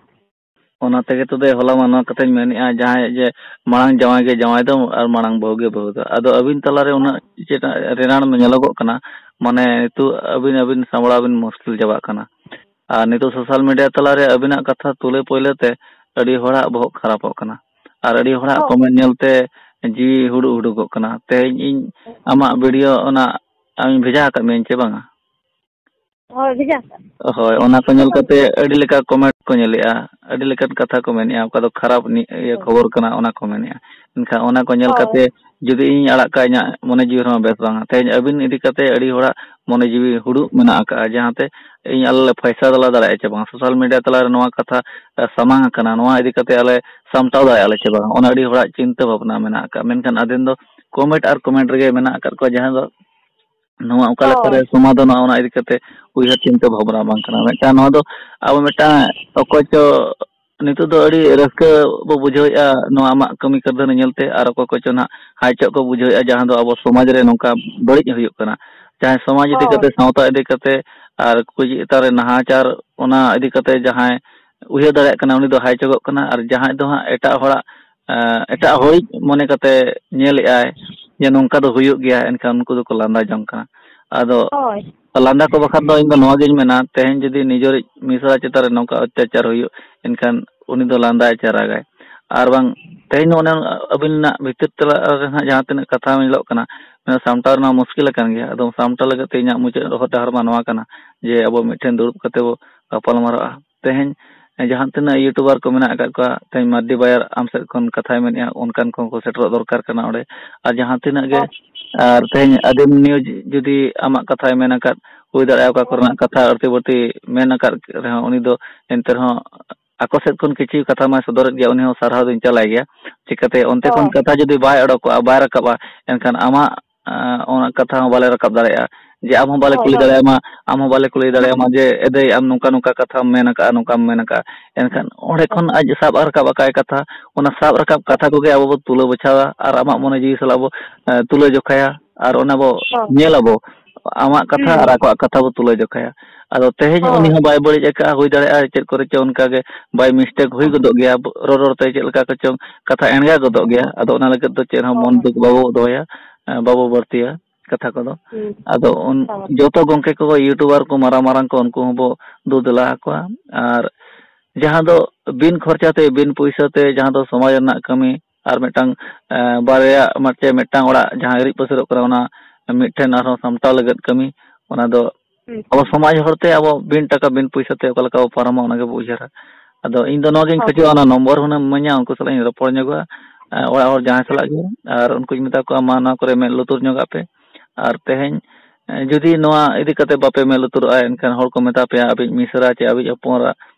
ᱚᱱᱟ ᱛᱮᱜᱮ ᱛᱚ ᱫᱟᱹᱭ, ᱦᱚᱞᱟ ᱢᱟ ᱱᱚᱣᱟ ᱠᱟᱛᱷᱟᱧ ᱢᱮᱱᱮᱫᱼᱟ, ᱡᱟᱦᱟᱸᱭ ᱡᱮ ᱢᱟᱲᱟᱝ ᱡᱟᱶᱟᱭ ᱜᱮ ᱡᱟᱶᱟᱭ ᱫᱚ ᱟᱨ ᱢᱟᱲᱟᱝ ᱵᱟᱹᱦᱩ ᱜᱮ ᱵᱟᱹᱦᱩ ᱫᱚ᱾ ᱟᱫᱚ ᱟᱹᱵᱤᱱ ᱛᱟᱞᱟᱨᱮ ᱩᱱᱟᱹᱜ ᱪᱮᱫ ᱨᱮᱱᱟᱲ ᱧᱮᱞᱚᱜᱚᱜ ᱠᱟᱱᱟ, ᱢᱟᱱᱮ ᱱᱤᱛᱚᱜ ᱟᱹᱵᱤᱱ, ᱟᱹᱵᱤᱱ ᱥᱟᱢᱵᱲᱟᱣ ᱵᱤᱱ ᱢᱩᱥᱠᱤᱞ ᱪᱟᱵᱟᱜ ᱠᱟᱱᱟ᱾ ᱟᱨ ᱱᱤᱛᱚᱜ social media ᱛᱟᱞᱟᱨᱮ ᱟᱹᱵᱤᱱᱟᱜ ᱠᱟᱛᱷᱟ ᱛᱩᱞᱟᱹ ᱯᱩᱭᱞᱟᱹ ᱛᱮ ᱟᱹᱰᱤ ᱦᱚᱲᱟᱜ ᱵᱚᱦᱚᱜ ᱠᱷᱟᱨᱟᱯᱚᱜ ᱠᱟᱱᱟ, ᱟᱨ ᱟᱹᱰᱤ ᱦᱚᱲᱟᱜ ᱦᱳᱭ᱾ Comment ᱧᱮᱞᱛᱮ ᱡᱤᱣᱤ ᱦᱩᱰᱩᱜ ᱦᱩᱰᱩᱜᱚᱜ ᱠᱟᱱᱟ᱾ ᱛᱮᱦᱮᱧ ᱤᱧ ᱟᱢᱟᱜ video ᱚᱱᱟ ᱟᱢᱤᱧ ᱵᱷᱮᱡᱟ ᱟᱠᱟᱫ ᱢᱤᱭᱟᱹᱧ ᱪᱮ ᱵᱟᱝᱟ? ᱦᱳᱭ, ᱵᱷᱮᱡᱟ ᱟᱠᱟᱫ᱾ ᱦᱳᱭ, ᱚᱱᱟ ᱠᱚ ᱧᱮᱞ ᱠᱟᱛᱮ ᱟᱹᱰᱤ ᱞᱮᱠᱟ comment ᱠᱚ ᱧᱮᱞᱮᱜᱼᱟ, ᱟᱹᱰᱤ ᱞᱮᱠᱟᱱ ᱠᱟᱛᱷᱟ ᱠᱚ ᱢᱮᱱᱮᱜᱼᱟ, ᱚᱠᱟ ᱫᱚ ᱠᱷᱟᱨᱟᱯ ᱱᱤ-, ᱤᱭᱟᱹ ᱦᱳᱭ᱾ ᱠᱷᱚᱵᱚᱨ ᱠᱟᱱᱟ, ᱚᱱᱟ ᱠᱚ ᱢᱮᱱᱮᱜᱼᱟ᱾ ᱮᱱᱠᱷᱟᱱ ᱚᱱᱟ ᱠᱚ ᱧᱮᱞ ᱦᱳᱭ᱾ ᱠᱟᱛᱮ ᱡᱩᱫᱤ ᱤᱧ ᱟᱲᱟᱜ ᱠᱟᱜᱼᱟ, ᱤᱧᱟᱹᱜ ᱢᱚᱱᱮ ᱡᱤᱣᱤ ᱨᱮᱦᱚᱸ ᱵᱮᱥ ᱵᱟᱝᱟ᱾ ᱛᱮᱦᱮᱧ ᱟᱹᱵᱤᱱ ᱤᱫᱤ ᱠᱟᱛᱮ ᱟᱹᱰᱤ ᱦᱚᱲᱟᱜ ᱢᱚᱱᱮ ᱡᱤᱣᱤ ᱦᱩᱰᱩᱜ ᱢᱮᱱᱟᱜ ᱟᱠᱟᱜᱼᱟ, ᱡᱟᱦᱟᱸᱛᱮ ᱤᱧ ᱟᱞᱮ ᱞᱮ ᱯᱷᱚᱭᱥᱟᱞᱟ ᱫᱟᱲᱮᱭᱟᱜᱼᱟ ᱪᱮ ᱵᱟᱝ, social media ᱛᱟᱞᱟᱨᱮ ᱱᱚᱣᱟ ᱠᱟᱛᱷᱟ, ᱮ, ᱥᱟᱢᱟᱝ ᱟᱠᱟᱱᱟ, ᱱᱚᱣᱟ ᱤᱫᱤ ᱠᱟᱛᱮ ᱟᱞᱮ ᱥᱟᱢᱴᱟᱣ ᱫᱟᱲᱮᱭᱟᱜᱼᱟ ᱞᱮ ᱪᱮ ᱵᱟᱝ, ᱚᱱᱟ ᱟᱹᱰᱤ ᱦᱚᱲᱟᱜ ᱪᱤᱱᱛᱟᱹ ᱵᱷᱟᱵᱽᱱᱟ ᱢᱮᱱᱟᱜ ᱟᱠᱟᱫᱼᱟ᱾ ᱢᱮᱱᱠᱷᱟᱱ ᱟᱫᱮᱱ ᱫᱚ comment ᱟᱨ comment ᱨᱮᱜᱮ ᱢᱮᱱᱟᱜ ᱟᱠᱟᱫ ᱠᱚᱣᱟ, ᱡᱟᱦᱟᱸ ᱫᱚ ᱱᱚᱣᱟ ᱚᱠᱟ ᱞᱮᱠᱟᱨᱮ ᱦᱳᱭ᱾ ᱥᱚᱢᱟᱫᱷᱟᱱᱚᱜᱼᱟ, ᱚᱱᱟ ᱤᱫᱤ ᱠᱟᱛᱮ ᱩᱭᱦᱟᱹᱨ ᱪᱤᱱᱛᱟᱹ ᱵᱷᱟᱵᱽᱱᱟ ᱵᱟᱝ ᱠᱟᱱᱟ᱾ ᱢᱤᱫᱴᱟᱝ ᱱᱚᱣᱟ ᱫᱚ ᱟᱵᱚ ᱢᱤᱫᱴᱟᱝ ᱚᱠᱚᱭ ᱪᱚ ᱱᱤᱛᱚᱜ ᱫᱚ ᱟᱹᱰᱤ ᱨᱟᱹᱥᱠᱟᱹ ᱵᱚ ᱵᱩᱡᱷᱟᱹᱣᱮᱫᱼᱟ ᱱᱚᱣᱟ ᱟᱢᱟᱜ ᱠᱟᱹᱢᱤ ᱠᱟᱹᱨᱫᱷᱟᱹᱱᱤ ᱧᱮᱞᱛᱮ, ᱟᱨ ᱚᱠᱚᱭ ᱠᱚᱪᱚ ᱱᱟᱦᱟᱜ ᱦᱟᱭ ᱪᱚᱜ ᱠᱚ ᱵᱩᱡᱷᱟᱹᱣᱮᱫᱼᱟ, ᱡᱟᱦᱟᱸ ᱫᱚ ᱟᱵᱚ ᱥᱚᱢᱟᱡᱽ ᱨᱮ ᱱᱚᱝᱠᱟ ᱵᱟᱹᱲᱤᱡ ᱦᱩᱭᱩᱜ ᱠᱟᱱᱟ᱾ ᱡᱟᱦᱟᱸᱭ ᱥᱚᱢᱟᱡᱽ ᱤᱫᱤ ᱦᱳᱭ᱾ ᱠᱟᱛᱮ, ᱥᱟᱶᱛᱟ ᱤᱫᱤ ᱠᱟᱛᱮ, ᱟᱨ ᱠᱩᱲᱤ ᱪᱮᱛᱟᱱ ᱨᱮ ᱱᱟᱦᱟᱪᱟᱨ, ᱚᱱᱟ ᱤᱫᱤ ᱠᱟᱛᱮ ᱡᱟᱦᱟᱸᱭ ᱩᱭᱦᱟᱹᱨ ᱫᱟᱲᱮᱭᱟᱜ ᱠᱟᱱᱟ, ᱩᱱᱤ ᱫᱚ ᱦᱟᱭ ᱪᱚᱜᱚᱜ ᱠᱟᱱᱟ, ᱟᱨ ᱡᱟᱦᱟᱸᱭ ᱫᱚ ᱦᱟᱸᱜ ᱮᱴᱟᱜ ᱦᱚᱲᱟᱜ, ᱮᱸ, ᱮᱴᱟᱜ ᱦᱚᱲᱤᱡ ᱢᱚᱱᱮ ᱠᱟᱛᱮ ᱧᱮᱞᱮᱫᱼᱟᱭ ᱡᱮ ᱱᱚᱝᱠᱟ ᱫᱚ ᱦᱩᱭᱩᱜ ᱜᱮᱭᱟ, ᱮᱱᱠᱷᱟᱱ ᱩᱱᱠᱩ ᱫᱚᱠᱚ ᱞᱟᱸᱫᱟ ᱡᱚᱝ ᱠᱟᱱᱟ᱾ ᱟᱫᱚ ᱦᱳᱭ᱾ ᱞᱟᱸᱫᱟ ᱠᱚ ᱵᱟᱠᱷᱟᱱ ᱫᱚ ᱤᱧ ᱫᱚ ᱱᱚᱣᱟ ᱜᱤᱧ ᱢᱮᱱᱟ, ᱛᱮᱦᱮᱧ ᱡᱩᱫᱤ ᱱᱤᱡᱮᱨᱤᱡ ᱢᱤᱥᱨᱟ ᱪᱮᱛᱟᱱ ᱨᱮ ᱱᱚᱝᱠᱟ ᱚᱛᱛᱟᱪᱟᱨ ᱦᱩᱭᱩᱜ, ᱮᱱᱠᱷᱟᱱ ᱩᱱᱤ ᱫᱚ ᱞᱟᱸᱫᱟᱭ ᱪᱟᱨᱟᱜᱟᱭ᱾ ᱟᱨ ᱵᱟᱝ, ᱛᱮᱦᱮᱧ ᱚᱱᱮ ᱟᱹᱵᱤᱱᱟᱜ ᱵᱷᱤᱛᱤᱨ ᱛᱟᱞᱟ ᱨᱮ ᱦᱟᱸᱜ ᱡᱟᱦᱟᱸ ᱛᱤᱱᱟᱹᱜ ᱠᱟᱛᱷᱟ ᱧᱮᱞᱚᱜ ᱠᱟᱱᱟ, ᱚᱱᱟ ᱥᱟᱢᱴᱟᱣ ᱨᱮᱱᱟᱜ ᱢᱩᱥᱠᱤᱞ ᱟᱠᱟᱱ ᱜᱮᱭᱟ᱾ ᱟᱫᱚ ᱥᱟᱢᱴᱟᱣ ᱞᱟᱹᱜᱤᱫ ᱛᱮ ᱤᱧᱟᱹᱜ ᱢᱩᱪᱟᱹᱫ ᱦᱚᱨ ᱰᱟᱦᱟᱨ ᱢᱟ ᱱᱚᱣᱟ ᱠᱟᱱᱟ ᱡᱮ ᱟᱵᱚ ᱢᱤᱫᱴᱷᱮᱱ ᱫᱩᱲᱩᱵ ᱠᱟᱛᱮ ᱵᱚ ᱜᱟᱯᱟᱞ ᱢᱟᱨᱟᱜᱼᱟ᱾ ᱛᱮᱦᱮᱧ ᱡᱟᱦᱟᱸ ᱛᱤᱱᱟᱹᱜ YouTuber ᱠᱚ ᱢᱮᱱᱟᱜ ᱟᱠᱟᱫ ᱠᱚᱣᱟ, ᱛᱮᱦᱮᱧ ᱢᱟᱨᱰᱤ ᱵᱟᱭᱟᱨ ᱟᱢ ᱥᱮᱫ ᱠᱷᱚᱱ ᱠᱟᱛᱷᱟᱭ ᱢᱮᱱᱮᱫᱼᱟ, ᱚᱱᱠᱟᱱ ᱠᱚᱦᱚᱸ ᱠᱚ ᱥᱮᱴᱮᱨᱚᱜ ᱫᱚᱨᱠᱟᱨ ᱠᱟᱱᱟ ᱚᱸᱰᱮ᱾ ᱟᱨ ᱡᱟᱦᱟᱸ ᱛᱤᱱᱟᱹᱜ ᱜᱮ, ᱦᱳᱭ᱾ ᱟᱨ ᱛᱮᱦᱮᱧ ᱟᱹᱫᱤᱢ news ᱡᱩᱫᱤ ᱟᱢᱟᱜ ᱠᱟᱛᱷᱟᱭ ᱢᱮᱱ ᱟᱠᱟᱫ, ᱦᱩᱭ ᱫᱟᱲᱮᱭᱟᱜᱼᱟ ᱚᱠᱟ ᱠᱚᱨᱮᱱᱟᱜ ᱠᱟᱛᱷᱟ ᱟᱹᱲᱛᱤ ᱵᱟᱹᱲᱛᱤ ᱢᱮᱱ ᱟᱠᱟᱫ ᱨᱮᱦᱚᱸ, ᱩᱱᱤ ᱫᱚ ᱮᱱᱛᱮ ᱨᱮᱦᱚᱸ ᱟᱠᱚ ᱥᱮᱫ ᱠᱷᱚᱱ ᱠᱤᱪᱷᱩ ᱠᱟᱛᱷᱟ ᱢᱟᱭ ᱥᱚᱫᱚᱨᱮᱫ ᱜᱮᱭᱟ, ᱩᱱᱤ ᱦᱚᱸ ᱥᱟᱨᱦᱟᱣ ᱫᱚᱧ ᱪᱟᱞᱟᱭ ᱜᱮᱭᱟ᱾ ᱪᱤᱠᱟᱹᱛᱮ ᱚᱱᱛᱮ ᱠᱷᱚᱱ ᱦᱳᱭ᱾ ᱠᱟᱛᱷᱟ ᱡᱩᱫᱤ ᱵᱟᱭ ᱚᱰᱚᱠᱚᱜᱼᱟ, ᱵᱟᱭ ᱨᱟᱠᱟᱵᱼᱟ, ᱮᱱᱠᱷᱟᱱ ᱟᱢᱟᱜ, ᱟᱸ, ᱚᱱᱟ ᱠᱟᱛᱷᱟ ᱦᱚᱸ ᱵᱟᱞᱮ ᱨᱟᱠᱟᱵ ᱫᱟᱲᱮᱭᱟᱜᱼᱟ᱾ ᱡᱮ ᱟᱢ ᱦᱚᱸ ᱵᱟᱞᱮ ᱦᱳᱭ, ᱠᱩᱞᱤ ᱦᱳᱭ᱾ ᱫᱟᱲᱮᱭᱟᱢᱟ, ᱟᱢ ᱦᱚᱸ ᱵᱟᱞᱮ ᱠᱩᱞᱤ ᱫᱟᱲᱮᱭᱟᱢᱟ ᱡᱮ, "ᱮ ᱫᱟᱹᱭ, ᱟᱢ ᱱᱚᱝᱠᱟ ᱱᱚᱝᱠᱟ ᱠᱟᱛᱷᱟᱢ ᱢᱮᱱ ᱟᱠᱟᱫᱼᱟ, ᱱᱚᱝᱠᱟᱢ ᱢᱮᱱ ᱟᱠᱟᱫᱼᱟ?" ᱮᱱᱠᱷᱟᱱ ᱚᱸᱰᱮ ᱠᱷᱚᱱ ᱟᱡ ᱥᱟᱵ ᱨᱟᱠᱟᱵ ᱟᱠᱟᱫ ᱠᱟᱛᱷᱟ, ᱚᱱᱟ ᱥᱟᱵ ᱨᱟᱠᱟᱵ ᱠᱟᱛᱷᱟ ᱠᱚᱜᱮ ᱟᱵᱚ ᱵᱚ ᱛᱩᱞᱟᱹ ᱵᱟᱪᱷᱟᱣᱟ ᱟᱨ ᱟᱢᱟᱜ ᱢᱚᱱᱮ ᱡᱤᱣᱤ ᱥᱟᱞᱟᱜ ᱵᱚ, ᱮ, ᱛᱩᱞᱟᱹ ᱡᱚᱠᱷᱟᱭᱟ ᱟᱨ ᱚᱱᱟ ᱵᱚ ᱦᱳᱭ᱾ ᱧᱮᱞ ᱟᱵᱚ ᱟᱢᱟᱜ ᱠᱟᱛᱷᱟ ᱦᱩᱸ᱾ ᱟᱨ ᱟᱠᱚᱣᱟᱜ ᱠᱟᱛᱷᱟ ᱵᱚ ᱛᱩᱞᱟᱹ ᱡᱚᱠᱷᱟᱭᱟ᱾ ᱟᱫᱚ ᱛᱮᱦᱮᱧ ᱩᱱᱤ ᱦᱳᱭ᱾ ᱦᱚᱸ ᱵᱟᱭ ᱵᱟᱹᱲᱤᱡ ᱟᱠᱟᱫᱼᱟ, ᱦᱩᱭ ᱫᱟᱲᱮᱭᱟᱜᱼᱟ ᱪᱮᱫ ᱠᱚᱨᱮ ᱪᱚ ᱚᱱᱠᱟ ᱜᱮ by mistake ᱦᱩᱭ ᱦᱳᱭ᱾ ᱜᱚᱫᱚᱜ ᱜᱮᱭᱟ, ᱨᱚᱲ ᱨᱚᱲ ᱛᱮ ᱪᱮᱫ ᱞᱮᱠᱟ ᱠᱚᱪᱚᱝ ᱠᱟᱛᱷᱟ ᱮᱲᱜᱟ ᱜᱚᱫᱚᱜ ᱜᱮᱭᱟ᱾ ᱟᱫᱚ ᱚᱱᱟ ᱞᱟᱹᱜᱤᱫ ᱫᱚ ᱪᱮᱫ ᱦᱚᱸ ᱢᱚᱱ ᱦᱳᱭ᱾ ᱫᱩᱠ ᱵᱟᱵᱚ ᱫᱚᱦᱚᱭᱟ, ᱮ, ᱵᱟᱵᱚ ᱵᱟᱹᱲᱛᱤᱭᱟ ᱠᱟᱛᱷᱟ ᱠᱚᱫᱚ᱾ ᱦᱩᱸ᱾ ᱟᱫᱚ ᱩᱱ-, ᱦᱳᱭ᱾ ᱡᱚᱛᱚ ᱜᱚᱢᱠᱮ ᱠᱚ, YouTuber ᱠᱚ, ᱢᱟᱨᱟᱝ ᱢᱟᱨᱟᱝ ᱠᱚ, ᱩᱱᱠᱩ ᱦᱚᱸᱵᱚ ᱫᱩ ᱫᱮᱞᱟ ᱟᱠᱚᱣᱟ᱾ ᱟᱨ ᱡᱟᱦᱟᱸ ᱫᱚ ᱵᱤᱱ ᱠᱷᱚᱨᱪᱟ ᱛᱮ, ᱵᱤᱱ ᱯᱩᱭᱥᱟᱹ ᱛᱮ, ᱡᱟᱦᱟᱸ ᱫᱚ ᱥᱚᱢᱟᱡᱽ ᱨᱮᱱᱟᱜ ᱠᱟᱹᱢᱤ, ᱟᱨ ᱢᱤᱫᱴᱟᱝ, ᱮ, ᱵᱟᱨᱭᱟ ᱢᱟᱱᱮ ᱢᱤᱫᱴᱟᱝ ᱚᱲᱟᱜ ᱡᱟᱦᱟᱸ ᱦᱤᱨᱤᱡ ᱯᱟᱹᱥᱤᱨᱚᱜ ᱠᱟᱱᱟ, ᱚᱱᱟ ᱢᱤᱫᱴᱷᱮᱱ ᱟᱨᱦᱚᱸ ᱥᱟᱢᱴᱟᱣ ᱞᱟᱹᱜᱤᱫ ᱠᱟᱹᱢᱤ, ᱚᱱᱟ ᱫᱚ ᱦᱩᱸ᱾ ᱟᱵᱚ ᱥᱚᱢᱟᱡᱽ ᱦᱚᱲᱛᱮ ᱟᱵᱚ ᱵᱤᱱ ᱴᱟᱠᱟ, ᱵᱤᱱ ᱯᱩᱭᱥᱟᱹ ᱛᱮ ᱚᱠᱟ ᱞᱮᱠᱟ ᱵᱚ ᱯᱟᱨᱚᱢᱟ, ᱚᱱᱟ ᱜᱮᱵᱚ ᱩᱭᱦᱟᱹᱨᱟ᱾ ᱟᱫᱚ ᱤᱧ ᱫᱚ ᱱᱚᱣᱟ ᱜᱤᱧ ᱦᱳᱭ᱾ ᱠᱷᱚᱡᱚᱜᱼᱟ, ᱚᱱᱟ ᱱᱚᱢᱵᱚᱨ ᱦᱩᱱᱟᱹᱝ ᱤᱢᱟᱹᱧᱟ, ᱩᱱᱠᱩ ᱥᱟᱞᱟᱜ ᱤᱧ ᱨᱚᱯᱚᱲ ᱧᱚᱜᱚᱜᱼᱟ, ᱮ, ᱚᱲᱟᱜ ᱦᱚᱲ ᱡᱟᱦᱟᱸᱭ ᱥᱟᱞᱟᱜ ᱜᱮ, ᱟᱨ ᱩᱱᱠᱩᱧ ᱢᱮᱛᱟ ᱠᱚᱣᱟ, "ᱢᱟ, ᱱᱚᱣᱟ ᱠᱚᱨᱮ ᱢᱮᱫ ᱞᱩᱛᱩᱨ ᱧᱚᱜᱟᱜ ᱯᱮ᱾" ᱟᱨ ᱛᱮᱦᱮᱧ, ᱮ, ᱡᱩᱫᱤ ᱱᱚᱣᱟ ᱤᱫᱤ ᱠᱟᱛᱮ ᱵᱟᱯᱮ ᱢᱮᱫ ᱞᱩᱛᱩᱨᱚᱜᱼᱟ, ᱮᱱᱠᱷᱟᱱ ᱦᱚᱲ ᱠᱚ ᱢᱮᱛᱟ ᱯᱮᱭᱟ, "ᱟᱯᱮᱭᱤᱡ ᱢᱤᱥᱨᱟ ᱪᱮ ᱟᱯᱮᱭᱤᱡ ᱦᱚᱯᱚᱱ ᱮᱨᱟ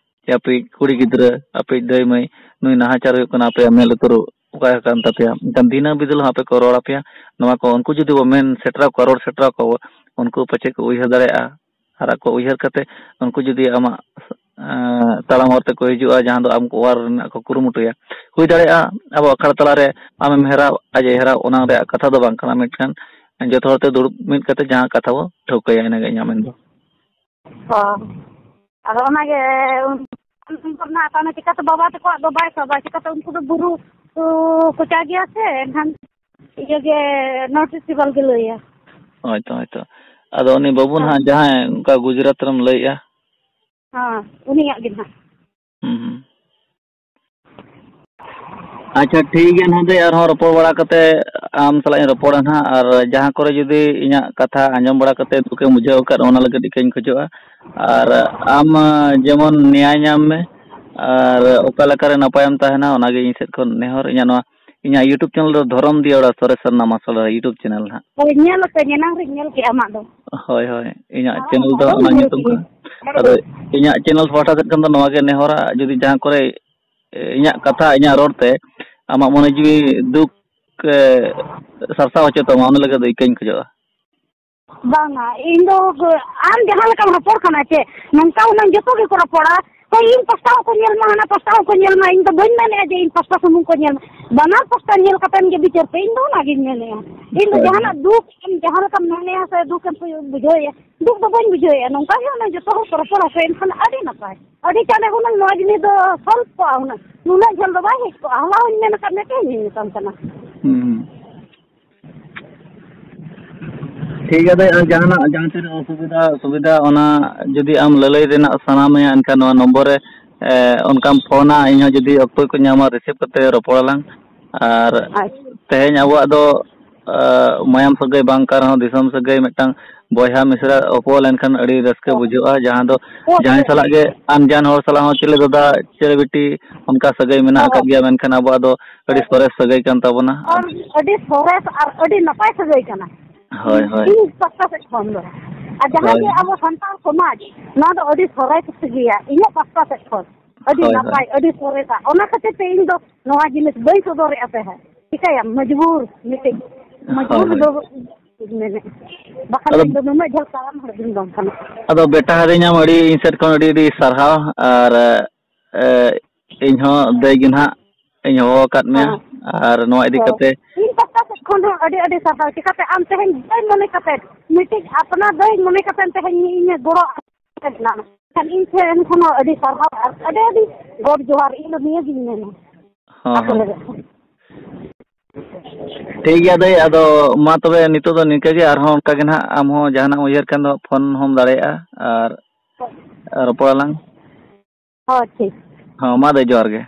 ᱪᱮ ᱟᱯᱮᱭᱤᱡ ᱠᱩᱲᱤ ᱜᱤᱫᱽᱨᱟᱹ, ᱟᱯᱮᱭᱤᱡ ᱫᱟᱹᱭ ᱢᱟᱹᱭ, ᱱᱩᱭ ᱱᱟᱦᱟᱪᱟᱨ ᱦᱩᱭᱩᱜ ᱠᱟᱱᱟ, ᱟᱯᱮᱭᱟᱜ ᱢᱮᱫ ᱞᱩᱛᱩᱨ ᱚᱠᱟ ᱠᱟᱱ ᱛᱟᱯᱮᱭᱟ?" ᱮᱱᱠᱷᱟᱱ ᱫᱤᱱᱟᱹᱢ ᱵᱤᱫᱟᱹᱞ ᱦᱚᱸ ᱟᱯᱮ ᱠᱚ ᱨᱚᱲ ᱟᱯᱮᱭᱟ᱾ ᱱᱚᱣᱟ ᱠᱚ ᱩᱱᱠᱩ ᱡᱩᱫᱤ ᱵᱚ ᱢᱮᱱ ᱥᱮᱴᱮᱨ ᱟᱠᱚᱣᱟ, ᱨᱚᱲ ᱥᱮᱴᱮᱨ ᱟᱠᱚᱣᱟ ᱵᱚ, ᱩᱱᱠᱩ ᱯᱟᱪᱮ ᱠᱚ ᱩᱭᱦᱟᱹᱨ ᱫᱟᱲᱮᱭᱟᱜᱼᱟ᱾ ᱟᱨ ᱟᱠᱚ ᱩᱭᱦᱟᱹᱨ ᱠᱟᱛᱮ ᱩᱱᱠᱩ ᱡᱩᱫᱤ ᱟᱢᱟᱜ, ᱮᱸ, ᱛᱟᱲᱟᱢ ᱦᱚᱨ ᱛᱮᱠᱚ ᱦᱤᱡᱩᱜᱼᱟ, ᱡᱟᱦᱟᱸ ᱫᱚ ᱟᱢ ᱠᱚ ᱚᱣᱟᱨ ᱨᱮᱱᱟᱜ ᱠᱚ ᱠᱩᱨᱩᱢᱩᱴᱩᱭᱟ᱾ ᱦᱩᱭ ᱫᱟᱲᱮᱭᱟᱜᱼᱟ ᱟᱵᱚ ᱟᱠᱷᱲᱟ ᱛᱟᱞᱟᱨᱮ ᱟᱢᱮᱢ ᱦᱮᱨᱟᱣ, ᱟᱡ ᱮ ᱦᱮᱨᱟᱣ, ᱚᱱᱟ ᱨᱮᱭᱟᱜ ᱠᱟᱛᱷᱟ ᱫᱚ ᱵᱟᱝ ᱠᱟᱱᱟ, ᱢᱮᱱᱠᱷᱟᱱ ᱡᱚᱛᱚ ᱦᱚᱲ ᱛᱮ ᱫᱩᱲᱩᱵ ᱢᱤᱫ ᱠᱟᱛᱮ ᱡᱟᱦᱟᱸ ᱠᱟᱛᱷᱟ ᱵᱚ ᱴᱷᱟᱹᱣᱠᱟᱹᱭᱟ, ᱤᱱᱟᱹᱜᱮ ᱤᱧᱟᱹᱜ ᱢᱮᱱ ᱫᱚ᱾ ᱦᱚᱸ᱾ ᱟᱫᱚ ᱚᱱᱟᱜᱮ ᱩᱱ ᱱᱚᱢᱵᱚᱨ ᱱᱟᱦᱟᱜ ᱛᱟᱦᱚᱞᱮ ᱪᱤᱠᱟᱹᱛᱮ ᱵᱟᱵᱟ ᱛᱟᱠᱚᱣᱟᱜ ᱫᱚ ᱵᱟᱭ ᱥᱟᱵᱟ? ᱪᱤᱠᱟᱹᱛᱮ ᱩᱱᱠᱩ ᱫᱚ ᱵᱩᱨᱩ ᱠᱚ ᱠᱚᱪᱟ ᱜᱮᱭᱟ ᱥᱮ, ᱮᱱᱠᱷᱟᱱ ᱤᱭᱟᱹ ᱜᱮ noticeable ᱜᱮ ᱞᱟᱹᱭᱟ᱾ ᱦᱳᱭ ᱛᱚ, ᱦᱳᱭ ᱛᱚ᱾ ᱟᱫᱚ ᱩᱱᱤ ᱵᱟᱹᱵᱩ ᱦᱮᱸ᱾ ᱱᱟᱦᱟᱜ ᱡᱟᱦᱟᱸᱭ ᱚᱱᱠᱟ ᱜᱩᱡᱽᱨᱟᱴ ᱨᱮᱢ ᱞᱟᱹᱭᱮᱜᱼᱟ? ᱦᱮᱸ, ᱩᱱᱤᱭᱟᱜ ᱜᱮ ᱱᱟᱦᱟᱜ᱾ ᱦᱩᱸ, ᱦᱩᱸ᱾ ᱟᱪᱪᱷᱟ, ᱴᱷᱤᱠ ᱜᱮᱭᱟ ᱱᱟᱦᱟᱜ ᱫᱟᱹᱭ, ᱟᱨᱦᱚᱸ ᱨᱚᱯᱚᱲ ᱵᱟᱲᱟ ᱠᱟᱛᱮ ᱟᱢ ᱥᱟᱞᱟᱜ ᱤᱧ ᱨᱚᱯᱚᱲᱟ ᱱᱟᱦᱟᱜ, ᱟᱨ ᱡᱟᱦᱟᱸ ᱠᱚᱨᱮ ᱡᱩᱫᱤ ᱤᱧᱟᱹᱜ ᱠᱟᱛᱷᱟ ᱟᱸᱡᱚᱢ ᱵᱟᱲᱟ ᱠᱟᱛᱮ ᱫᱩᱠᱮᱢ ᱵᱩᱡᱷᱟᱹᱣ ᱟᱠᱟᱫ, ᱚᱱᱟ ᱞᱟᱹᱜᱤᱫ ᱤᱠᱟᱹᱧ ᱠᱷᱚᱡᱚᱜᱼᱟ᱾ ᱟᱨ ᱟᱢ, ᱡᱮᱢᱚᱱ ᱱᱮᱭᱟᱭ ᱧᱟᱢ ᱢᱮ, ᱟᱨ ᱚᱠᱟ ᱞᱮᱠᱟᱨᱮ ᱱᱟᱯᱟᱭᱮᱢ ᱛᱟᱦᱮᱱᱟ, ᱚᱱᱟᱜᱮ ᱤᱧ ᱥᱮᱫ ᱠᱷᱚᱱ ᱱᱮᱦᱚᱨ᱾ ᱤᱧᱟᱹᱜ ᱱᱚᱣᱟ, ᱤᱧᱟᱹᱜ YouTube channel ᱫᱚ ᱫᱷᱚᱨᱚᱢ ᱫᱤᱭᱟᱹᱲᱟ ᱥᱚᱨᱮᱥ ᱥᱟᱨᱱᱟ ᱢᱟᱨᱥᱟᱞ ᱟᱲᱟ YouTube channel ᱱᱟᱦᱟᱜ᱾ ᱦᱳᱭ, ᱧᱮᱞ ᱟᱠᱟᱫᱟᱹᱧ, ᱮᱱᱟᱝ ᱨᱤᱧ ᱧᱮᱞ ᱠᱮᱫᱼᱟ ᱟᱢᱟᱜ ᱫᱚ᱾ ᱦᱳᱭ, ᱦᱳᱭ, ᱤᱧᱟᱹᱜ ᱦᱳᱭ, channel ᱫᱚ ᱟᱫᱚ ᱚᱱᱟ ᱧᱮᱞ ᱧᱩᱛᱩᱢ ᱠᱮᱫᱼᱟᱹᱧ᱾ ᱠᱟᱱᱟ᱾ ᱟᱫᱚ ᱤᱧᱟᱹᱜ channel ᱯᱟᱦᱴᱟ ᱥᱮᱫ ᱠᱷᱚᱱ ᱫᱚ ᱱᱚᱣᱟ ᱜᱮ ᱱᱮᱦᱚᱨᱟ, ᱡᱩᱫᱤ ᱡᱟᱦᱟᱸ ᱠᱚᱨᱮ ᱤᱧᱟᱹᱜ ᱠᱟᱛᱷᱟ, ᱤᱧᱟᱹᱜ ᱨᱚᱲ ᱛᱮ ᱟᱢᱟᱜ ᱢᱚᱱᱮ ᱡᱤᱣᱤ ᱫᱩᱠ, ᱮ, ᱥᱟᱨᱥᱟᱣ ᱦᱚᱪᱚ ᱛᱟᱢᱟ, ᱚᱱᱟ ᱞᱟᱹᱜᱤᱫ ᱫᱚ ᱤᱠᱟᱹᱧ ᱠᱷᱚᱡᱚᱜᱼᱟ᱾ ᱵᱟᱝᱟ, ᱤᱧ ᱫᱚ ᱟᱢ ᱡᱟᱦᱟᱸ ᱞᱮᱠᱟᱢ ᱨᱚᱯᱚᱲ ᱠᱟᱱᱟ ᱪᱮ, ᱱᱚᱝᱠᱟ ᱦᱩᱱᱟᱹᱝ ᱡᱚᱛᱚ ᱜᱮᱠᱚ ᱨᱚᱯᱚᱲᱟ᱾ ᱦᱳᱭ, ᱤᱧ ᱯᱟᱥᱴᱟ ᱦᱚᱸᱠᱚ ᱧᱮᱞ ᱢᱟ, ᱦᱟᱱᱟ ᱯᱟᱥᱴᱟ ᱦᱚᱸᱠᱚ ᱧᱮᱞ ᱢᱟ᱾ ᱤᱧ ᱫᱚ ᱵᱟᱹᱧ ᱢᱮᱱᱮᱫᱼᱟ ᱡᱮ ᱤᱧ ᱯᱟᱥᱴᱟ ᱥᱩᱢᱩᱝ ᱠᱚ ᱧᱮᱞ ᱢᱟ, ᱵᱟᱱᱟᱨ ᱯᱟᱥᱴᱟ ᱧᱮᱞ ᱠᱟᱛᱮᱱ ᱜᱮ ᱵᱤᱪᱟᱹᱨ ᱯᱮ᱾ ᱤᱧ ᱫᱚ ᱚᱱᱟᱜᱤᱧ ᱢᱮᱱᱮᱫᱼᱟ᱾ ᱤᱧ ᱫᱚ ᱦᱳᱭ᱾ ᱡᱟᱦᱟᱱᱟᱜ ᱫᱩᱠ ᱮᱢ ᱡᱟᱦᱟᱸ ᱞᱮᱠᱟᱢ ᱢᱮᱱᱮᱫᱼᱟ ᱥᱮ ᱫᱩᱠ ᱮᱢ ᱵᱩᱡᱷᱟᱹᱣᱮᱫᱼᱟ, ᱫᱩᱠ ᱫᱚ ᱵᱟᱹᱧ ᱵᱩᱡᱷᱟᱹᱣᱮᱫᱼᱟ᱾ ᱱᱚᱝᱠᱟ ᱜᱮ ᱚᱱᱟ ᱡᱚᱛᱚ ᱦᱚᱲ ᱠᱚ ᱨᱚᱯᱚᱲᱟ ᱥᱮ, ᱮᱱᱠᱷᱟᱱ ᱟᱹᱰᱤ ᱱᱟᱯᱟᱭ, ᱟᱹᱰᱤ ᱪᱟᱬᱮ ᱦᱩᱱᱟᱹᱝ ᱱᱚᱣᱟ ᱡᱤᱱᱤᱥ ᱫᱚ ᱥᱚᱞᱵᱷ ᱠᱚᱜᱼᱟ ᱦᱩᱱᱟᱹᱝ᱾ ᱱᱩᱱᱟᱹᱜ ᱡᱷᱟᱹᱞ ᱫᱚ ᱵᱟᱭ ᱦᱮᱡ ᱠᱚᱜᱼᱟ᱾ ᱦᱚᱞᱟ ᱦᱚᱸᱧ ᱢᱮᱱ ᱟᱠᱟᱫ ᱢᱮᱭᱟ, ᱛᱮᱦᱮᱧ ᱦᱚᱸᱧ ᱢᱮᱛᱟᱢ ᱠᱟᱱᱟ᱾ ᱦᱩᱸ᱾ ᱴᱷᱤᱠ ᱜᱮᱭᱟ ᱫᱟᱹᱭ, ᱟᱨ ᱡᱟᱦᱟᱱᱟᱜ ᱡᱟᱦᱟᱸ ᱛᱤᱱᱟᱹᱜ ᱚᱥᱩᱵᱤᱫᱷᱟ ᱥᱩᱵᱤᱫᱷᱟ ᱚᱱᱟ ᱡᱩᱫᱤ ᱟᱢ ᱞᱟᱹᱞᱟᱹᱭ ᱨᱮᱱᱟᱜ ᱥᱟᱱᱟ ᱢᱮᱭᱟ, ᱮᱱᱠᱷᱟᱱ ᱱᱚᱣᱟ ᱱᱚᱢᱵᱚᱨ ᱨᱮ, ᱮ, ᱚᱱᱠᱟᱢ ᱯᱷᱳᱱᱟ, ᱤᱧ ᱦᱚᱸ ᱡᱩᱫᱤ ᱚᱠᱛᱚ ᱠᱚ ᱧᱟᱢᱟ ᱨᱤᱥᱤᱵᱷ ᱠᱟᱛᱮ ᱨᱚᱯᱚᱲ ᱟᱞᱟᱝ᱾ ᱟᱨ ᱟᱪᱪᱷᱟ᱾ ᱛᱮᱦᱮᱧ ᱟᱵᱚᱣᱟᱜ ᱫᱚ, ᱮ, ᱢᱟᱭᱟᱢ ᱥᱟᱹᱜᱟᱹᱭ ᱵᱟᱝ ᱠᱟᱱ ᱨᱮᱦᱚᱸ ᱫᱤᱥᱚᱢ ᱥᱟᱹᱜᱟᱹᱭ, ᱢᱤᱫᱴᱟᱝ ᱵᱚᱭᱦᱟ ᱢᱤᱥᱨᱟ ᱚᱯᱚᱞ ᱞᱮᱱᱠᱷᱟᱱ ᱟᱹᱰᱤ ᱨᱟᱹᱥᱠᱟᱹ ᱦᱳᱭ᱾ ᱵᱩᱡᱷᱟᱹᱜᱼᱟ, ᱡᱟᱦᱟᱸ ᱫᱚ ᱦᱳᱭ, ᱡᱟᱦᱟᱸᱭ ᱦᱳᱭ᱾ ᱥᱟᱞᱟᱜ ᱜᱮ ᱟᱱᱡᱟᱱ ᱦᱚᱲ ᱥᱟᱞᱟᱜ ᱦᱚᱸ ᱪᱮᱞᱮ ᱫᱟᱫᱟ ᱪᱮᱞᱮ ᱵᱤᱴᱤ ᱚᱱᱠᱟ ᱥᱟᱹᱜᱟᱹᱭ ᱢᱮᱱᱟᱜ ᱦᱳᱭ᱾ ᱟᱠᱟᱫ ᱜᱮᱭᱟ, ᱢᱮᱱᱠᱷᱟᱱ ᱟᱵᱚᱣᱟᱜ ᱫᱚ ᱟᱹᱰᱤ ᱥᱚᱨᱮᱥ ᱥᱟᱹᱜᱟᱹᱭ ᱠᱟᱱ ᱛᱟᱵᱚᱱᱟ᱾ ᱟᱨ ᱟᱹᱰᱤ ᱥᱚᱨᱮᱥ ᱟᱨ ᱟᱹᱰᱤ ᱱᱟᱯᱟᱭ ᱥᱟᱹᱜᱟᱹᱭ ᱠᱟᱱᱟ᱾ ᱦᱳᱭ, ᱦᱳᱭ᱾ ᱤᱧ ᱯᱟᱥᱴᱟ ᱥᱮᱫ ᱠᱷᱚᱱ ᱫᱚ᱾ ᱟᱨ ᱡᱟᱦᱟᱸ ᱦᱳᱭ᱾ ᱜᱮ ᱟᱵᱚ ᱥᱟᱱᱛᱟᱲ ᱥᱚᱢᱟᱡᱽ, ᱱᱚᱣᱟ ᱫᱚ ᱟᱹᱰᱤ ᱥᱚᱨᱮᱥ ᱜᱮᱭᱟ ᱤᱧᱟᱹᱜ ᱯᱟᱥᱴᱟ ᱥᱮᱫ ᱠᱷᱚᱱ᱾ ᱟᱹᱰᱤ ᱦᱳᱭ, ᱦᱳᱭ᱾ ᱱᱟᱯᱟᱭ, ᱟᱹᱰᱤ ᱥᱚᱨᱮᱥᱟ᱾ ᱚᱱᱟ ᱠᱷᱟᱹᱛᱤᱨ ᱛᱮ ᱤᱧ ᱫᱚ ᱱᱚᱣᱟ ᱡᱤᱱᱤᱥ ᱵᱟᱹᱧ ᱥᱚᱫᱚᱨᱮᱫᱼᱟ ᱛᱟᱦᱮᱸᱫ᱾ ᱪᱤᱠᱟᱹᱭᱟᱢ? ᱢᱚᱡᱽᱵᱩᱨ ᱢᱤᱫᱴᱤᱡ᱾ ᱢᱚᱡᱽᱵᱩᱨ ᱦᱳᱭ, ᱦᱳᱭ᱾ ᱫᱚ ᱢᱮᱱᱮᱫ᱾ ᱵᱟᱠᱷᱟᱱ ᱟᱫᱚ ᱤᱧ ᱫᱚ ᱱᱩᱱᱟᱹᱜ ᱡᱷᱟᱹᱞ ᱛᱟᱲᱟᱢ ᱦᱚᱲ ᱫᱚᱧ ᱵᱟᱝ ᱠᱟᱱᱟ᱾ ᱟᱫᱚ ᱵᱮᱴᱟ ᱦᱟᱹᱨᱤᱧᱟᱢ ᱟᱹᱰᱤ ᱤᱧ ᱥᱮᱫ ᱠᱷᱚᱱ ᱟᱹᱰᱤ, ᱟᱹᱰᱤ ᱥᱟᱨᱦᱟᱣ᱾ ᱟᱨ, ᱮ, ᱤᱧ ᱦᱚᱸ ᱫᱟᱹᱭ ᱜᱮ ᱱᱟᱦᱟᱜ ᱤᱧ ᱦᱚᱦᱚ ᱟᱠᱟᱫ ᱢᱮᱭᱟ᱾ ᱦᱮᱸ᱾ ᱟᱨ ᱱᱚᱣᱟ ᱤᱫᱤ ᱦᱮᱸ᱾ ᱠᱟᱛᱮ ᱤᱧ ᱯᱟᱥᱴᱟ ᱥᱮᱫ ᱠᱷᱚᱱ ᱦᱚᱸ ᱟᱹᱰᱤ, ᱟᱹᱰᱤ ᱥᱟᱨᱦᱟᱣ᱾ ᱪᱤᱠᱟᱹᱛᱮ ᱟᱢ ᱛᱮᱦᱮᱧ ᱫᱟᱹᱭ ᱢᱚᱱᱮ ᱠᱟᱛᱮ ᱢᱤᱫᱴᱤᱡ ᱟᱯᱱᱟᱨ ᱫᱟᱹᱭ ᱢᱚᱱᱮ ᱠᱟᱛᱮ ᱛᱮᱦᱮᱧ ᱤᱧ ᱜᱚᱲᱚ ᱟᱯᱮ ᱠᱟᱱᱟ᱾ ᱮᱱᱠᱷᱟᱱ ᱤᱧ ᱴᱷᱮᱱ ᱠᱷᱚᱱ ᱦᱚᱸ ᱟᱹᱰᱤ ᱥᱟᱨᱦᱟᱣ ᱟᱨ ᱟᱹᱰᱤ, ᱟᱹᱰᱤ ᱜᱚᱰ ᱡᱚᱦᱟᱨ᱾ ᱤᱧ ᱫᱚ ᱱᱤᱭᱟᱹ ᱜᱤᱧ ᱢᱮᱱᱟ᱾ ᱦᱚᱸ, ᱟᱯᱮ ᱦᱚᱸ᱾ ᱞᱟᱹᱜᱤᱫ᱾ ᱴᱷᱤᱠ ᱜᱮᱭᱟ ᱫᱟᱹᱭ, ᱟᱫᱚ ᱢᱟ ᱛᱚᱵᱮ ᱱᱤᱛᱚᱜ ᱫᱚ ᱱᱤᱝᱠᱟᱹ ᱜᱮ, ᱟᱨᱦᱚᱸ ᱚᱱᱠᱟ ᱜᱮ ᱱᱟᱦᱟᱜ ᱟᱢ ᱦᱚᱸ ᱡᱟᱦᱟᱱᱟᱜ ᱮᱢ ᱩᱭᱦᱟᱹᱨ ᱠᱷᱟᱱ ᱫᱚ ᱯᱷᱳᱱ ᱦᱚᱸᱢ ᱫᱟᱲᱮᱭᱟᱜᱼᱟ ᱟᱨ ᱨᱚᱯᱚᱲ ᱟᱞᱟᱝ᱾ ᱦᱳᱭ, ᱴᱷᱤᱠ᱾ ᱦᱚᱸ, ᱢᱟ ᱫᱟᱹᱭ, ᱡᱚᱦᱟᱨ ᱜᱮ᱾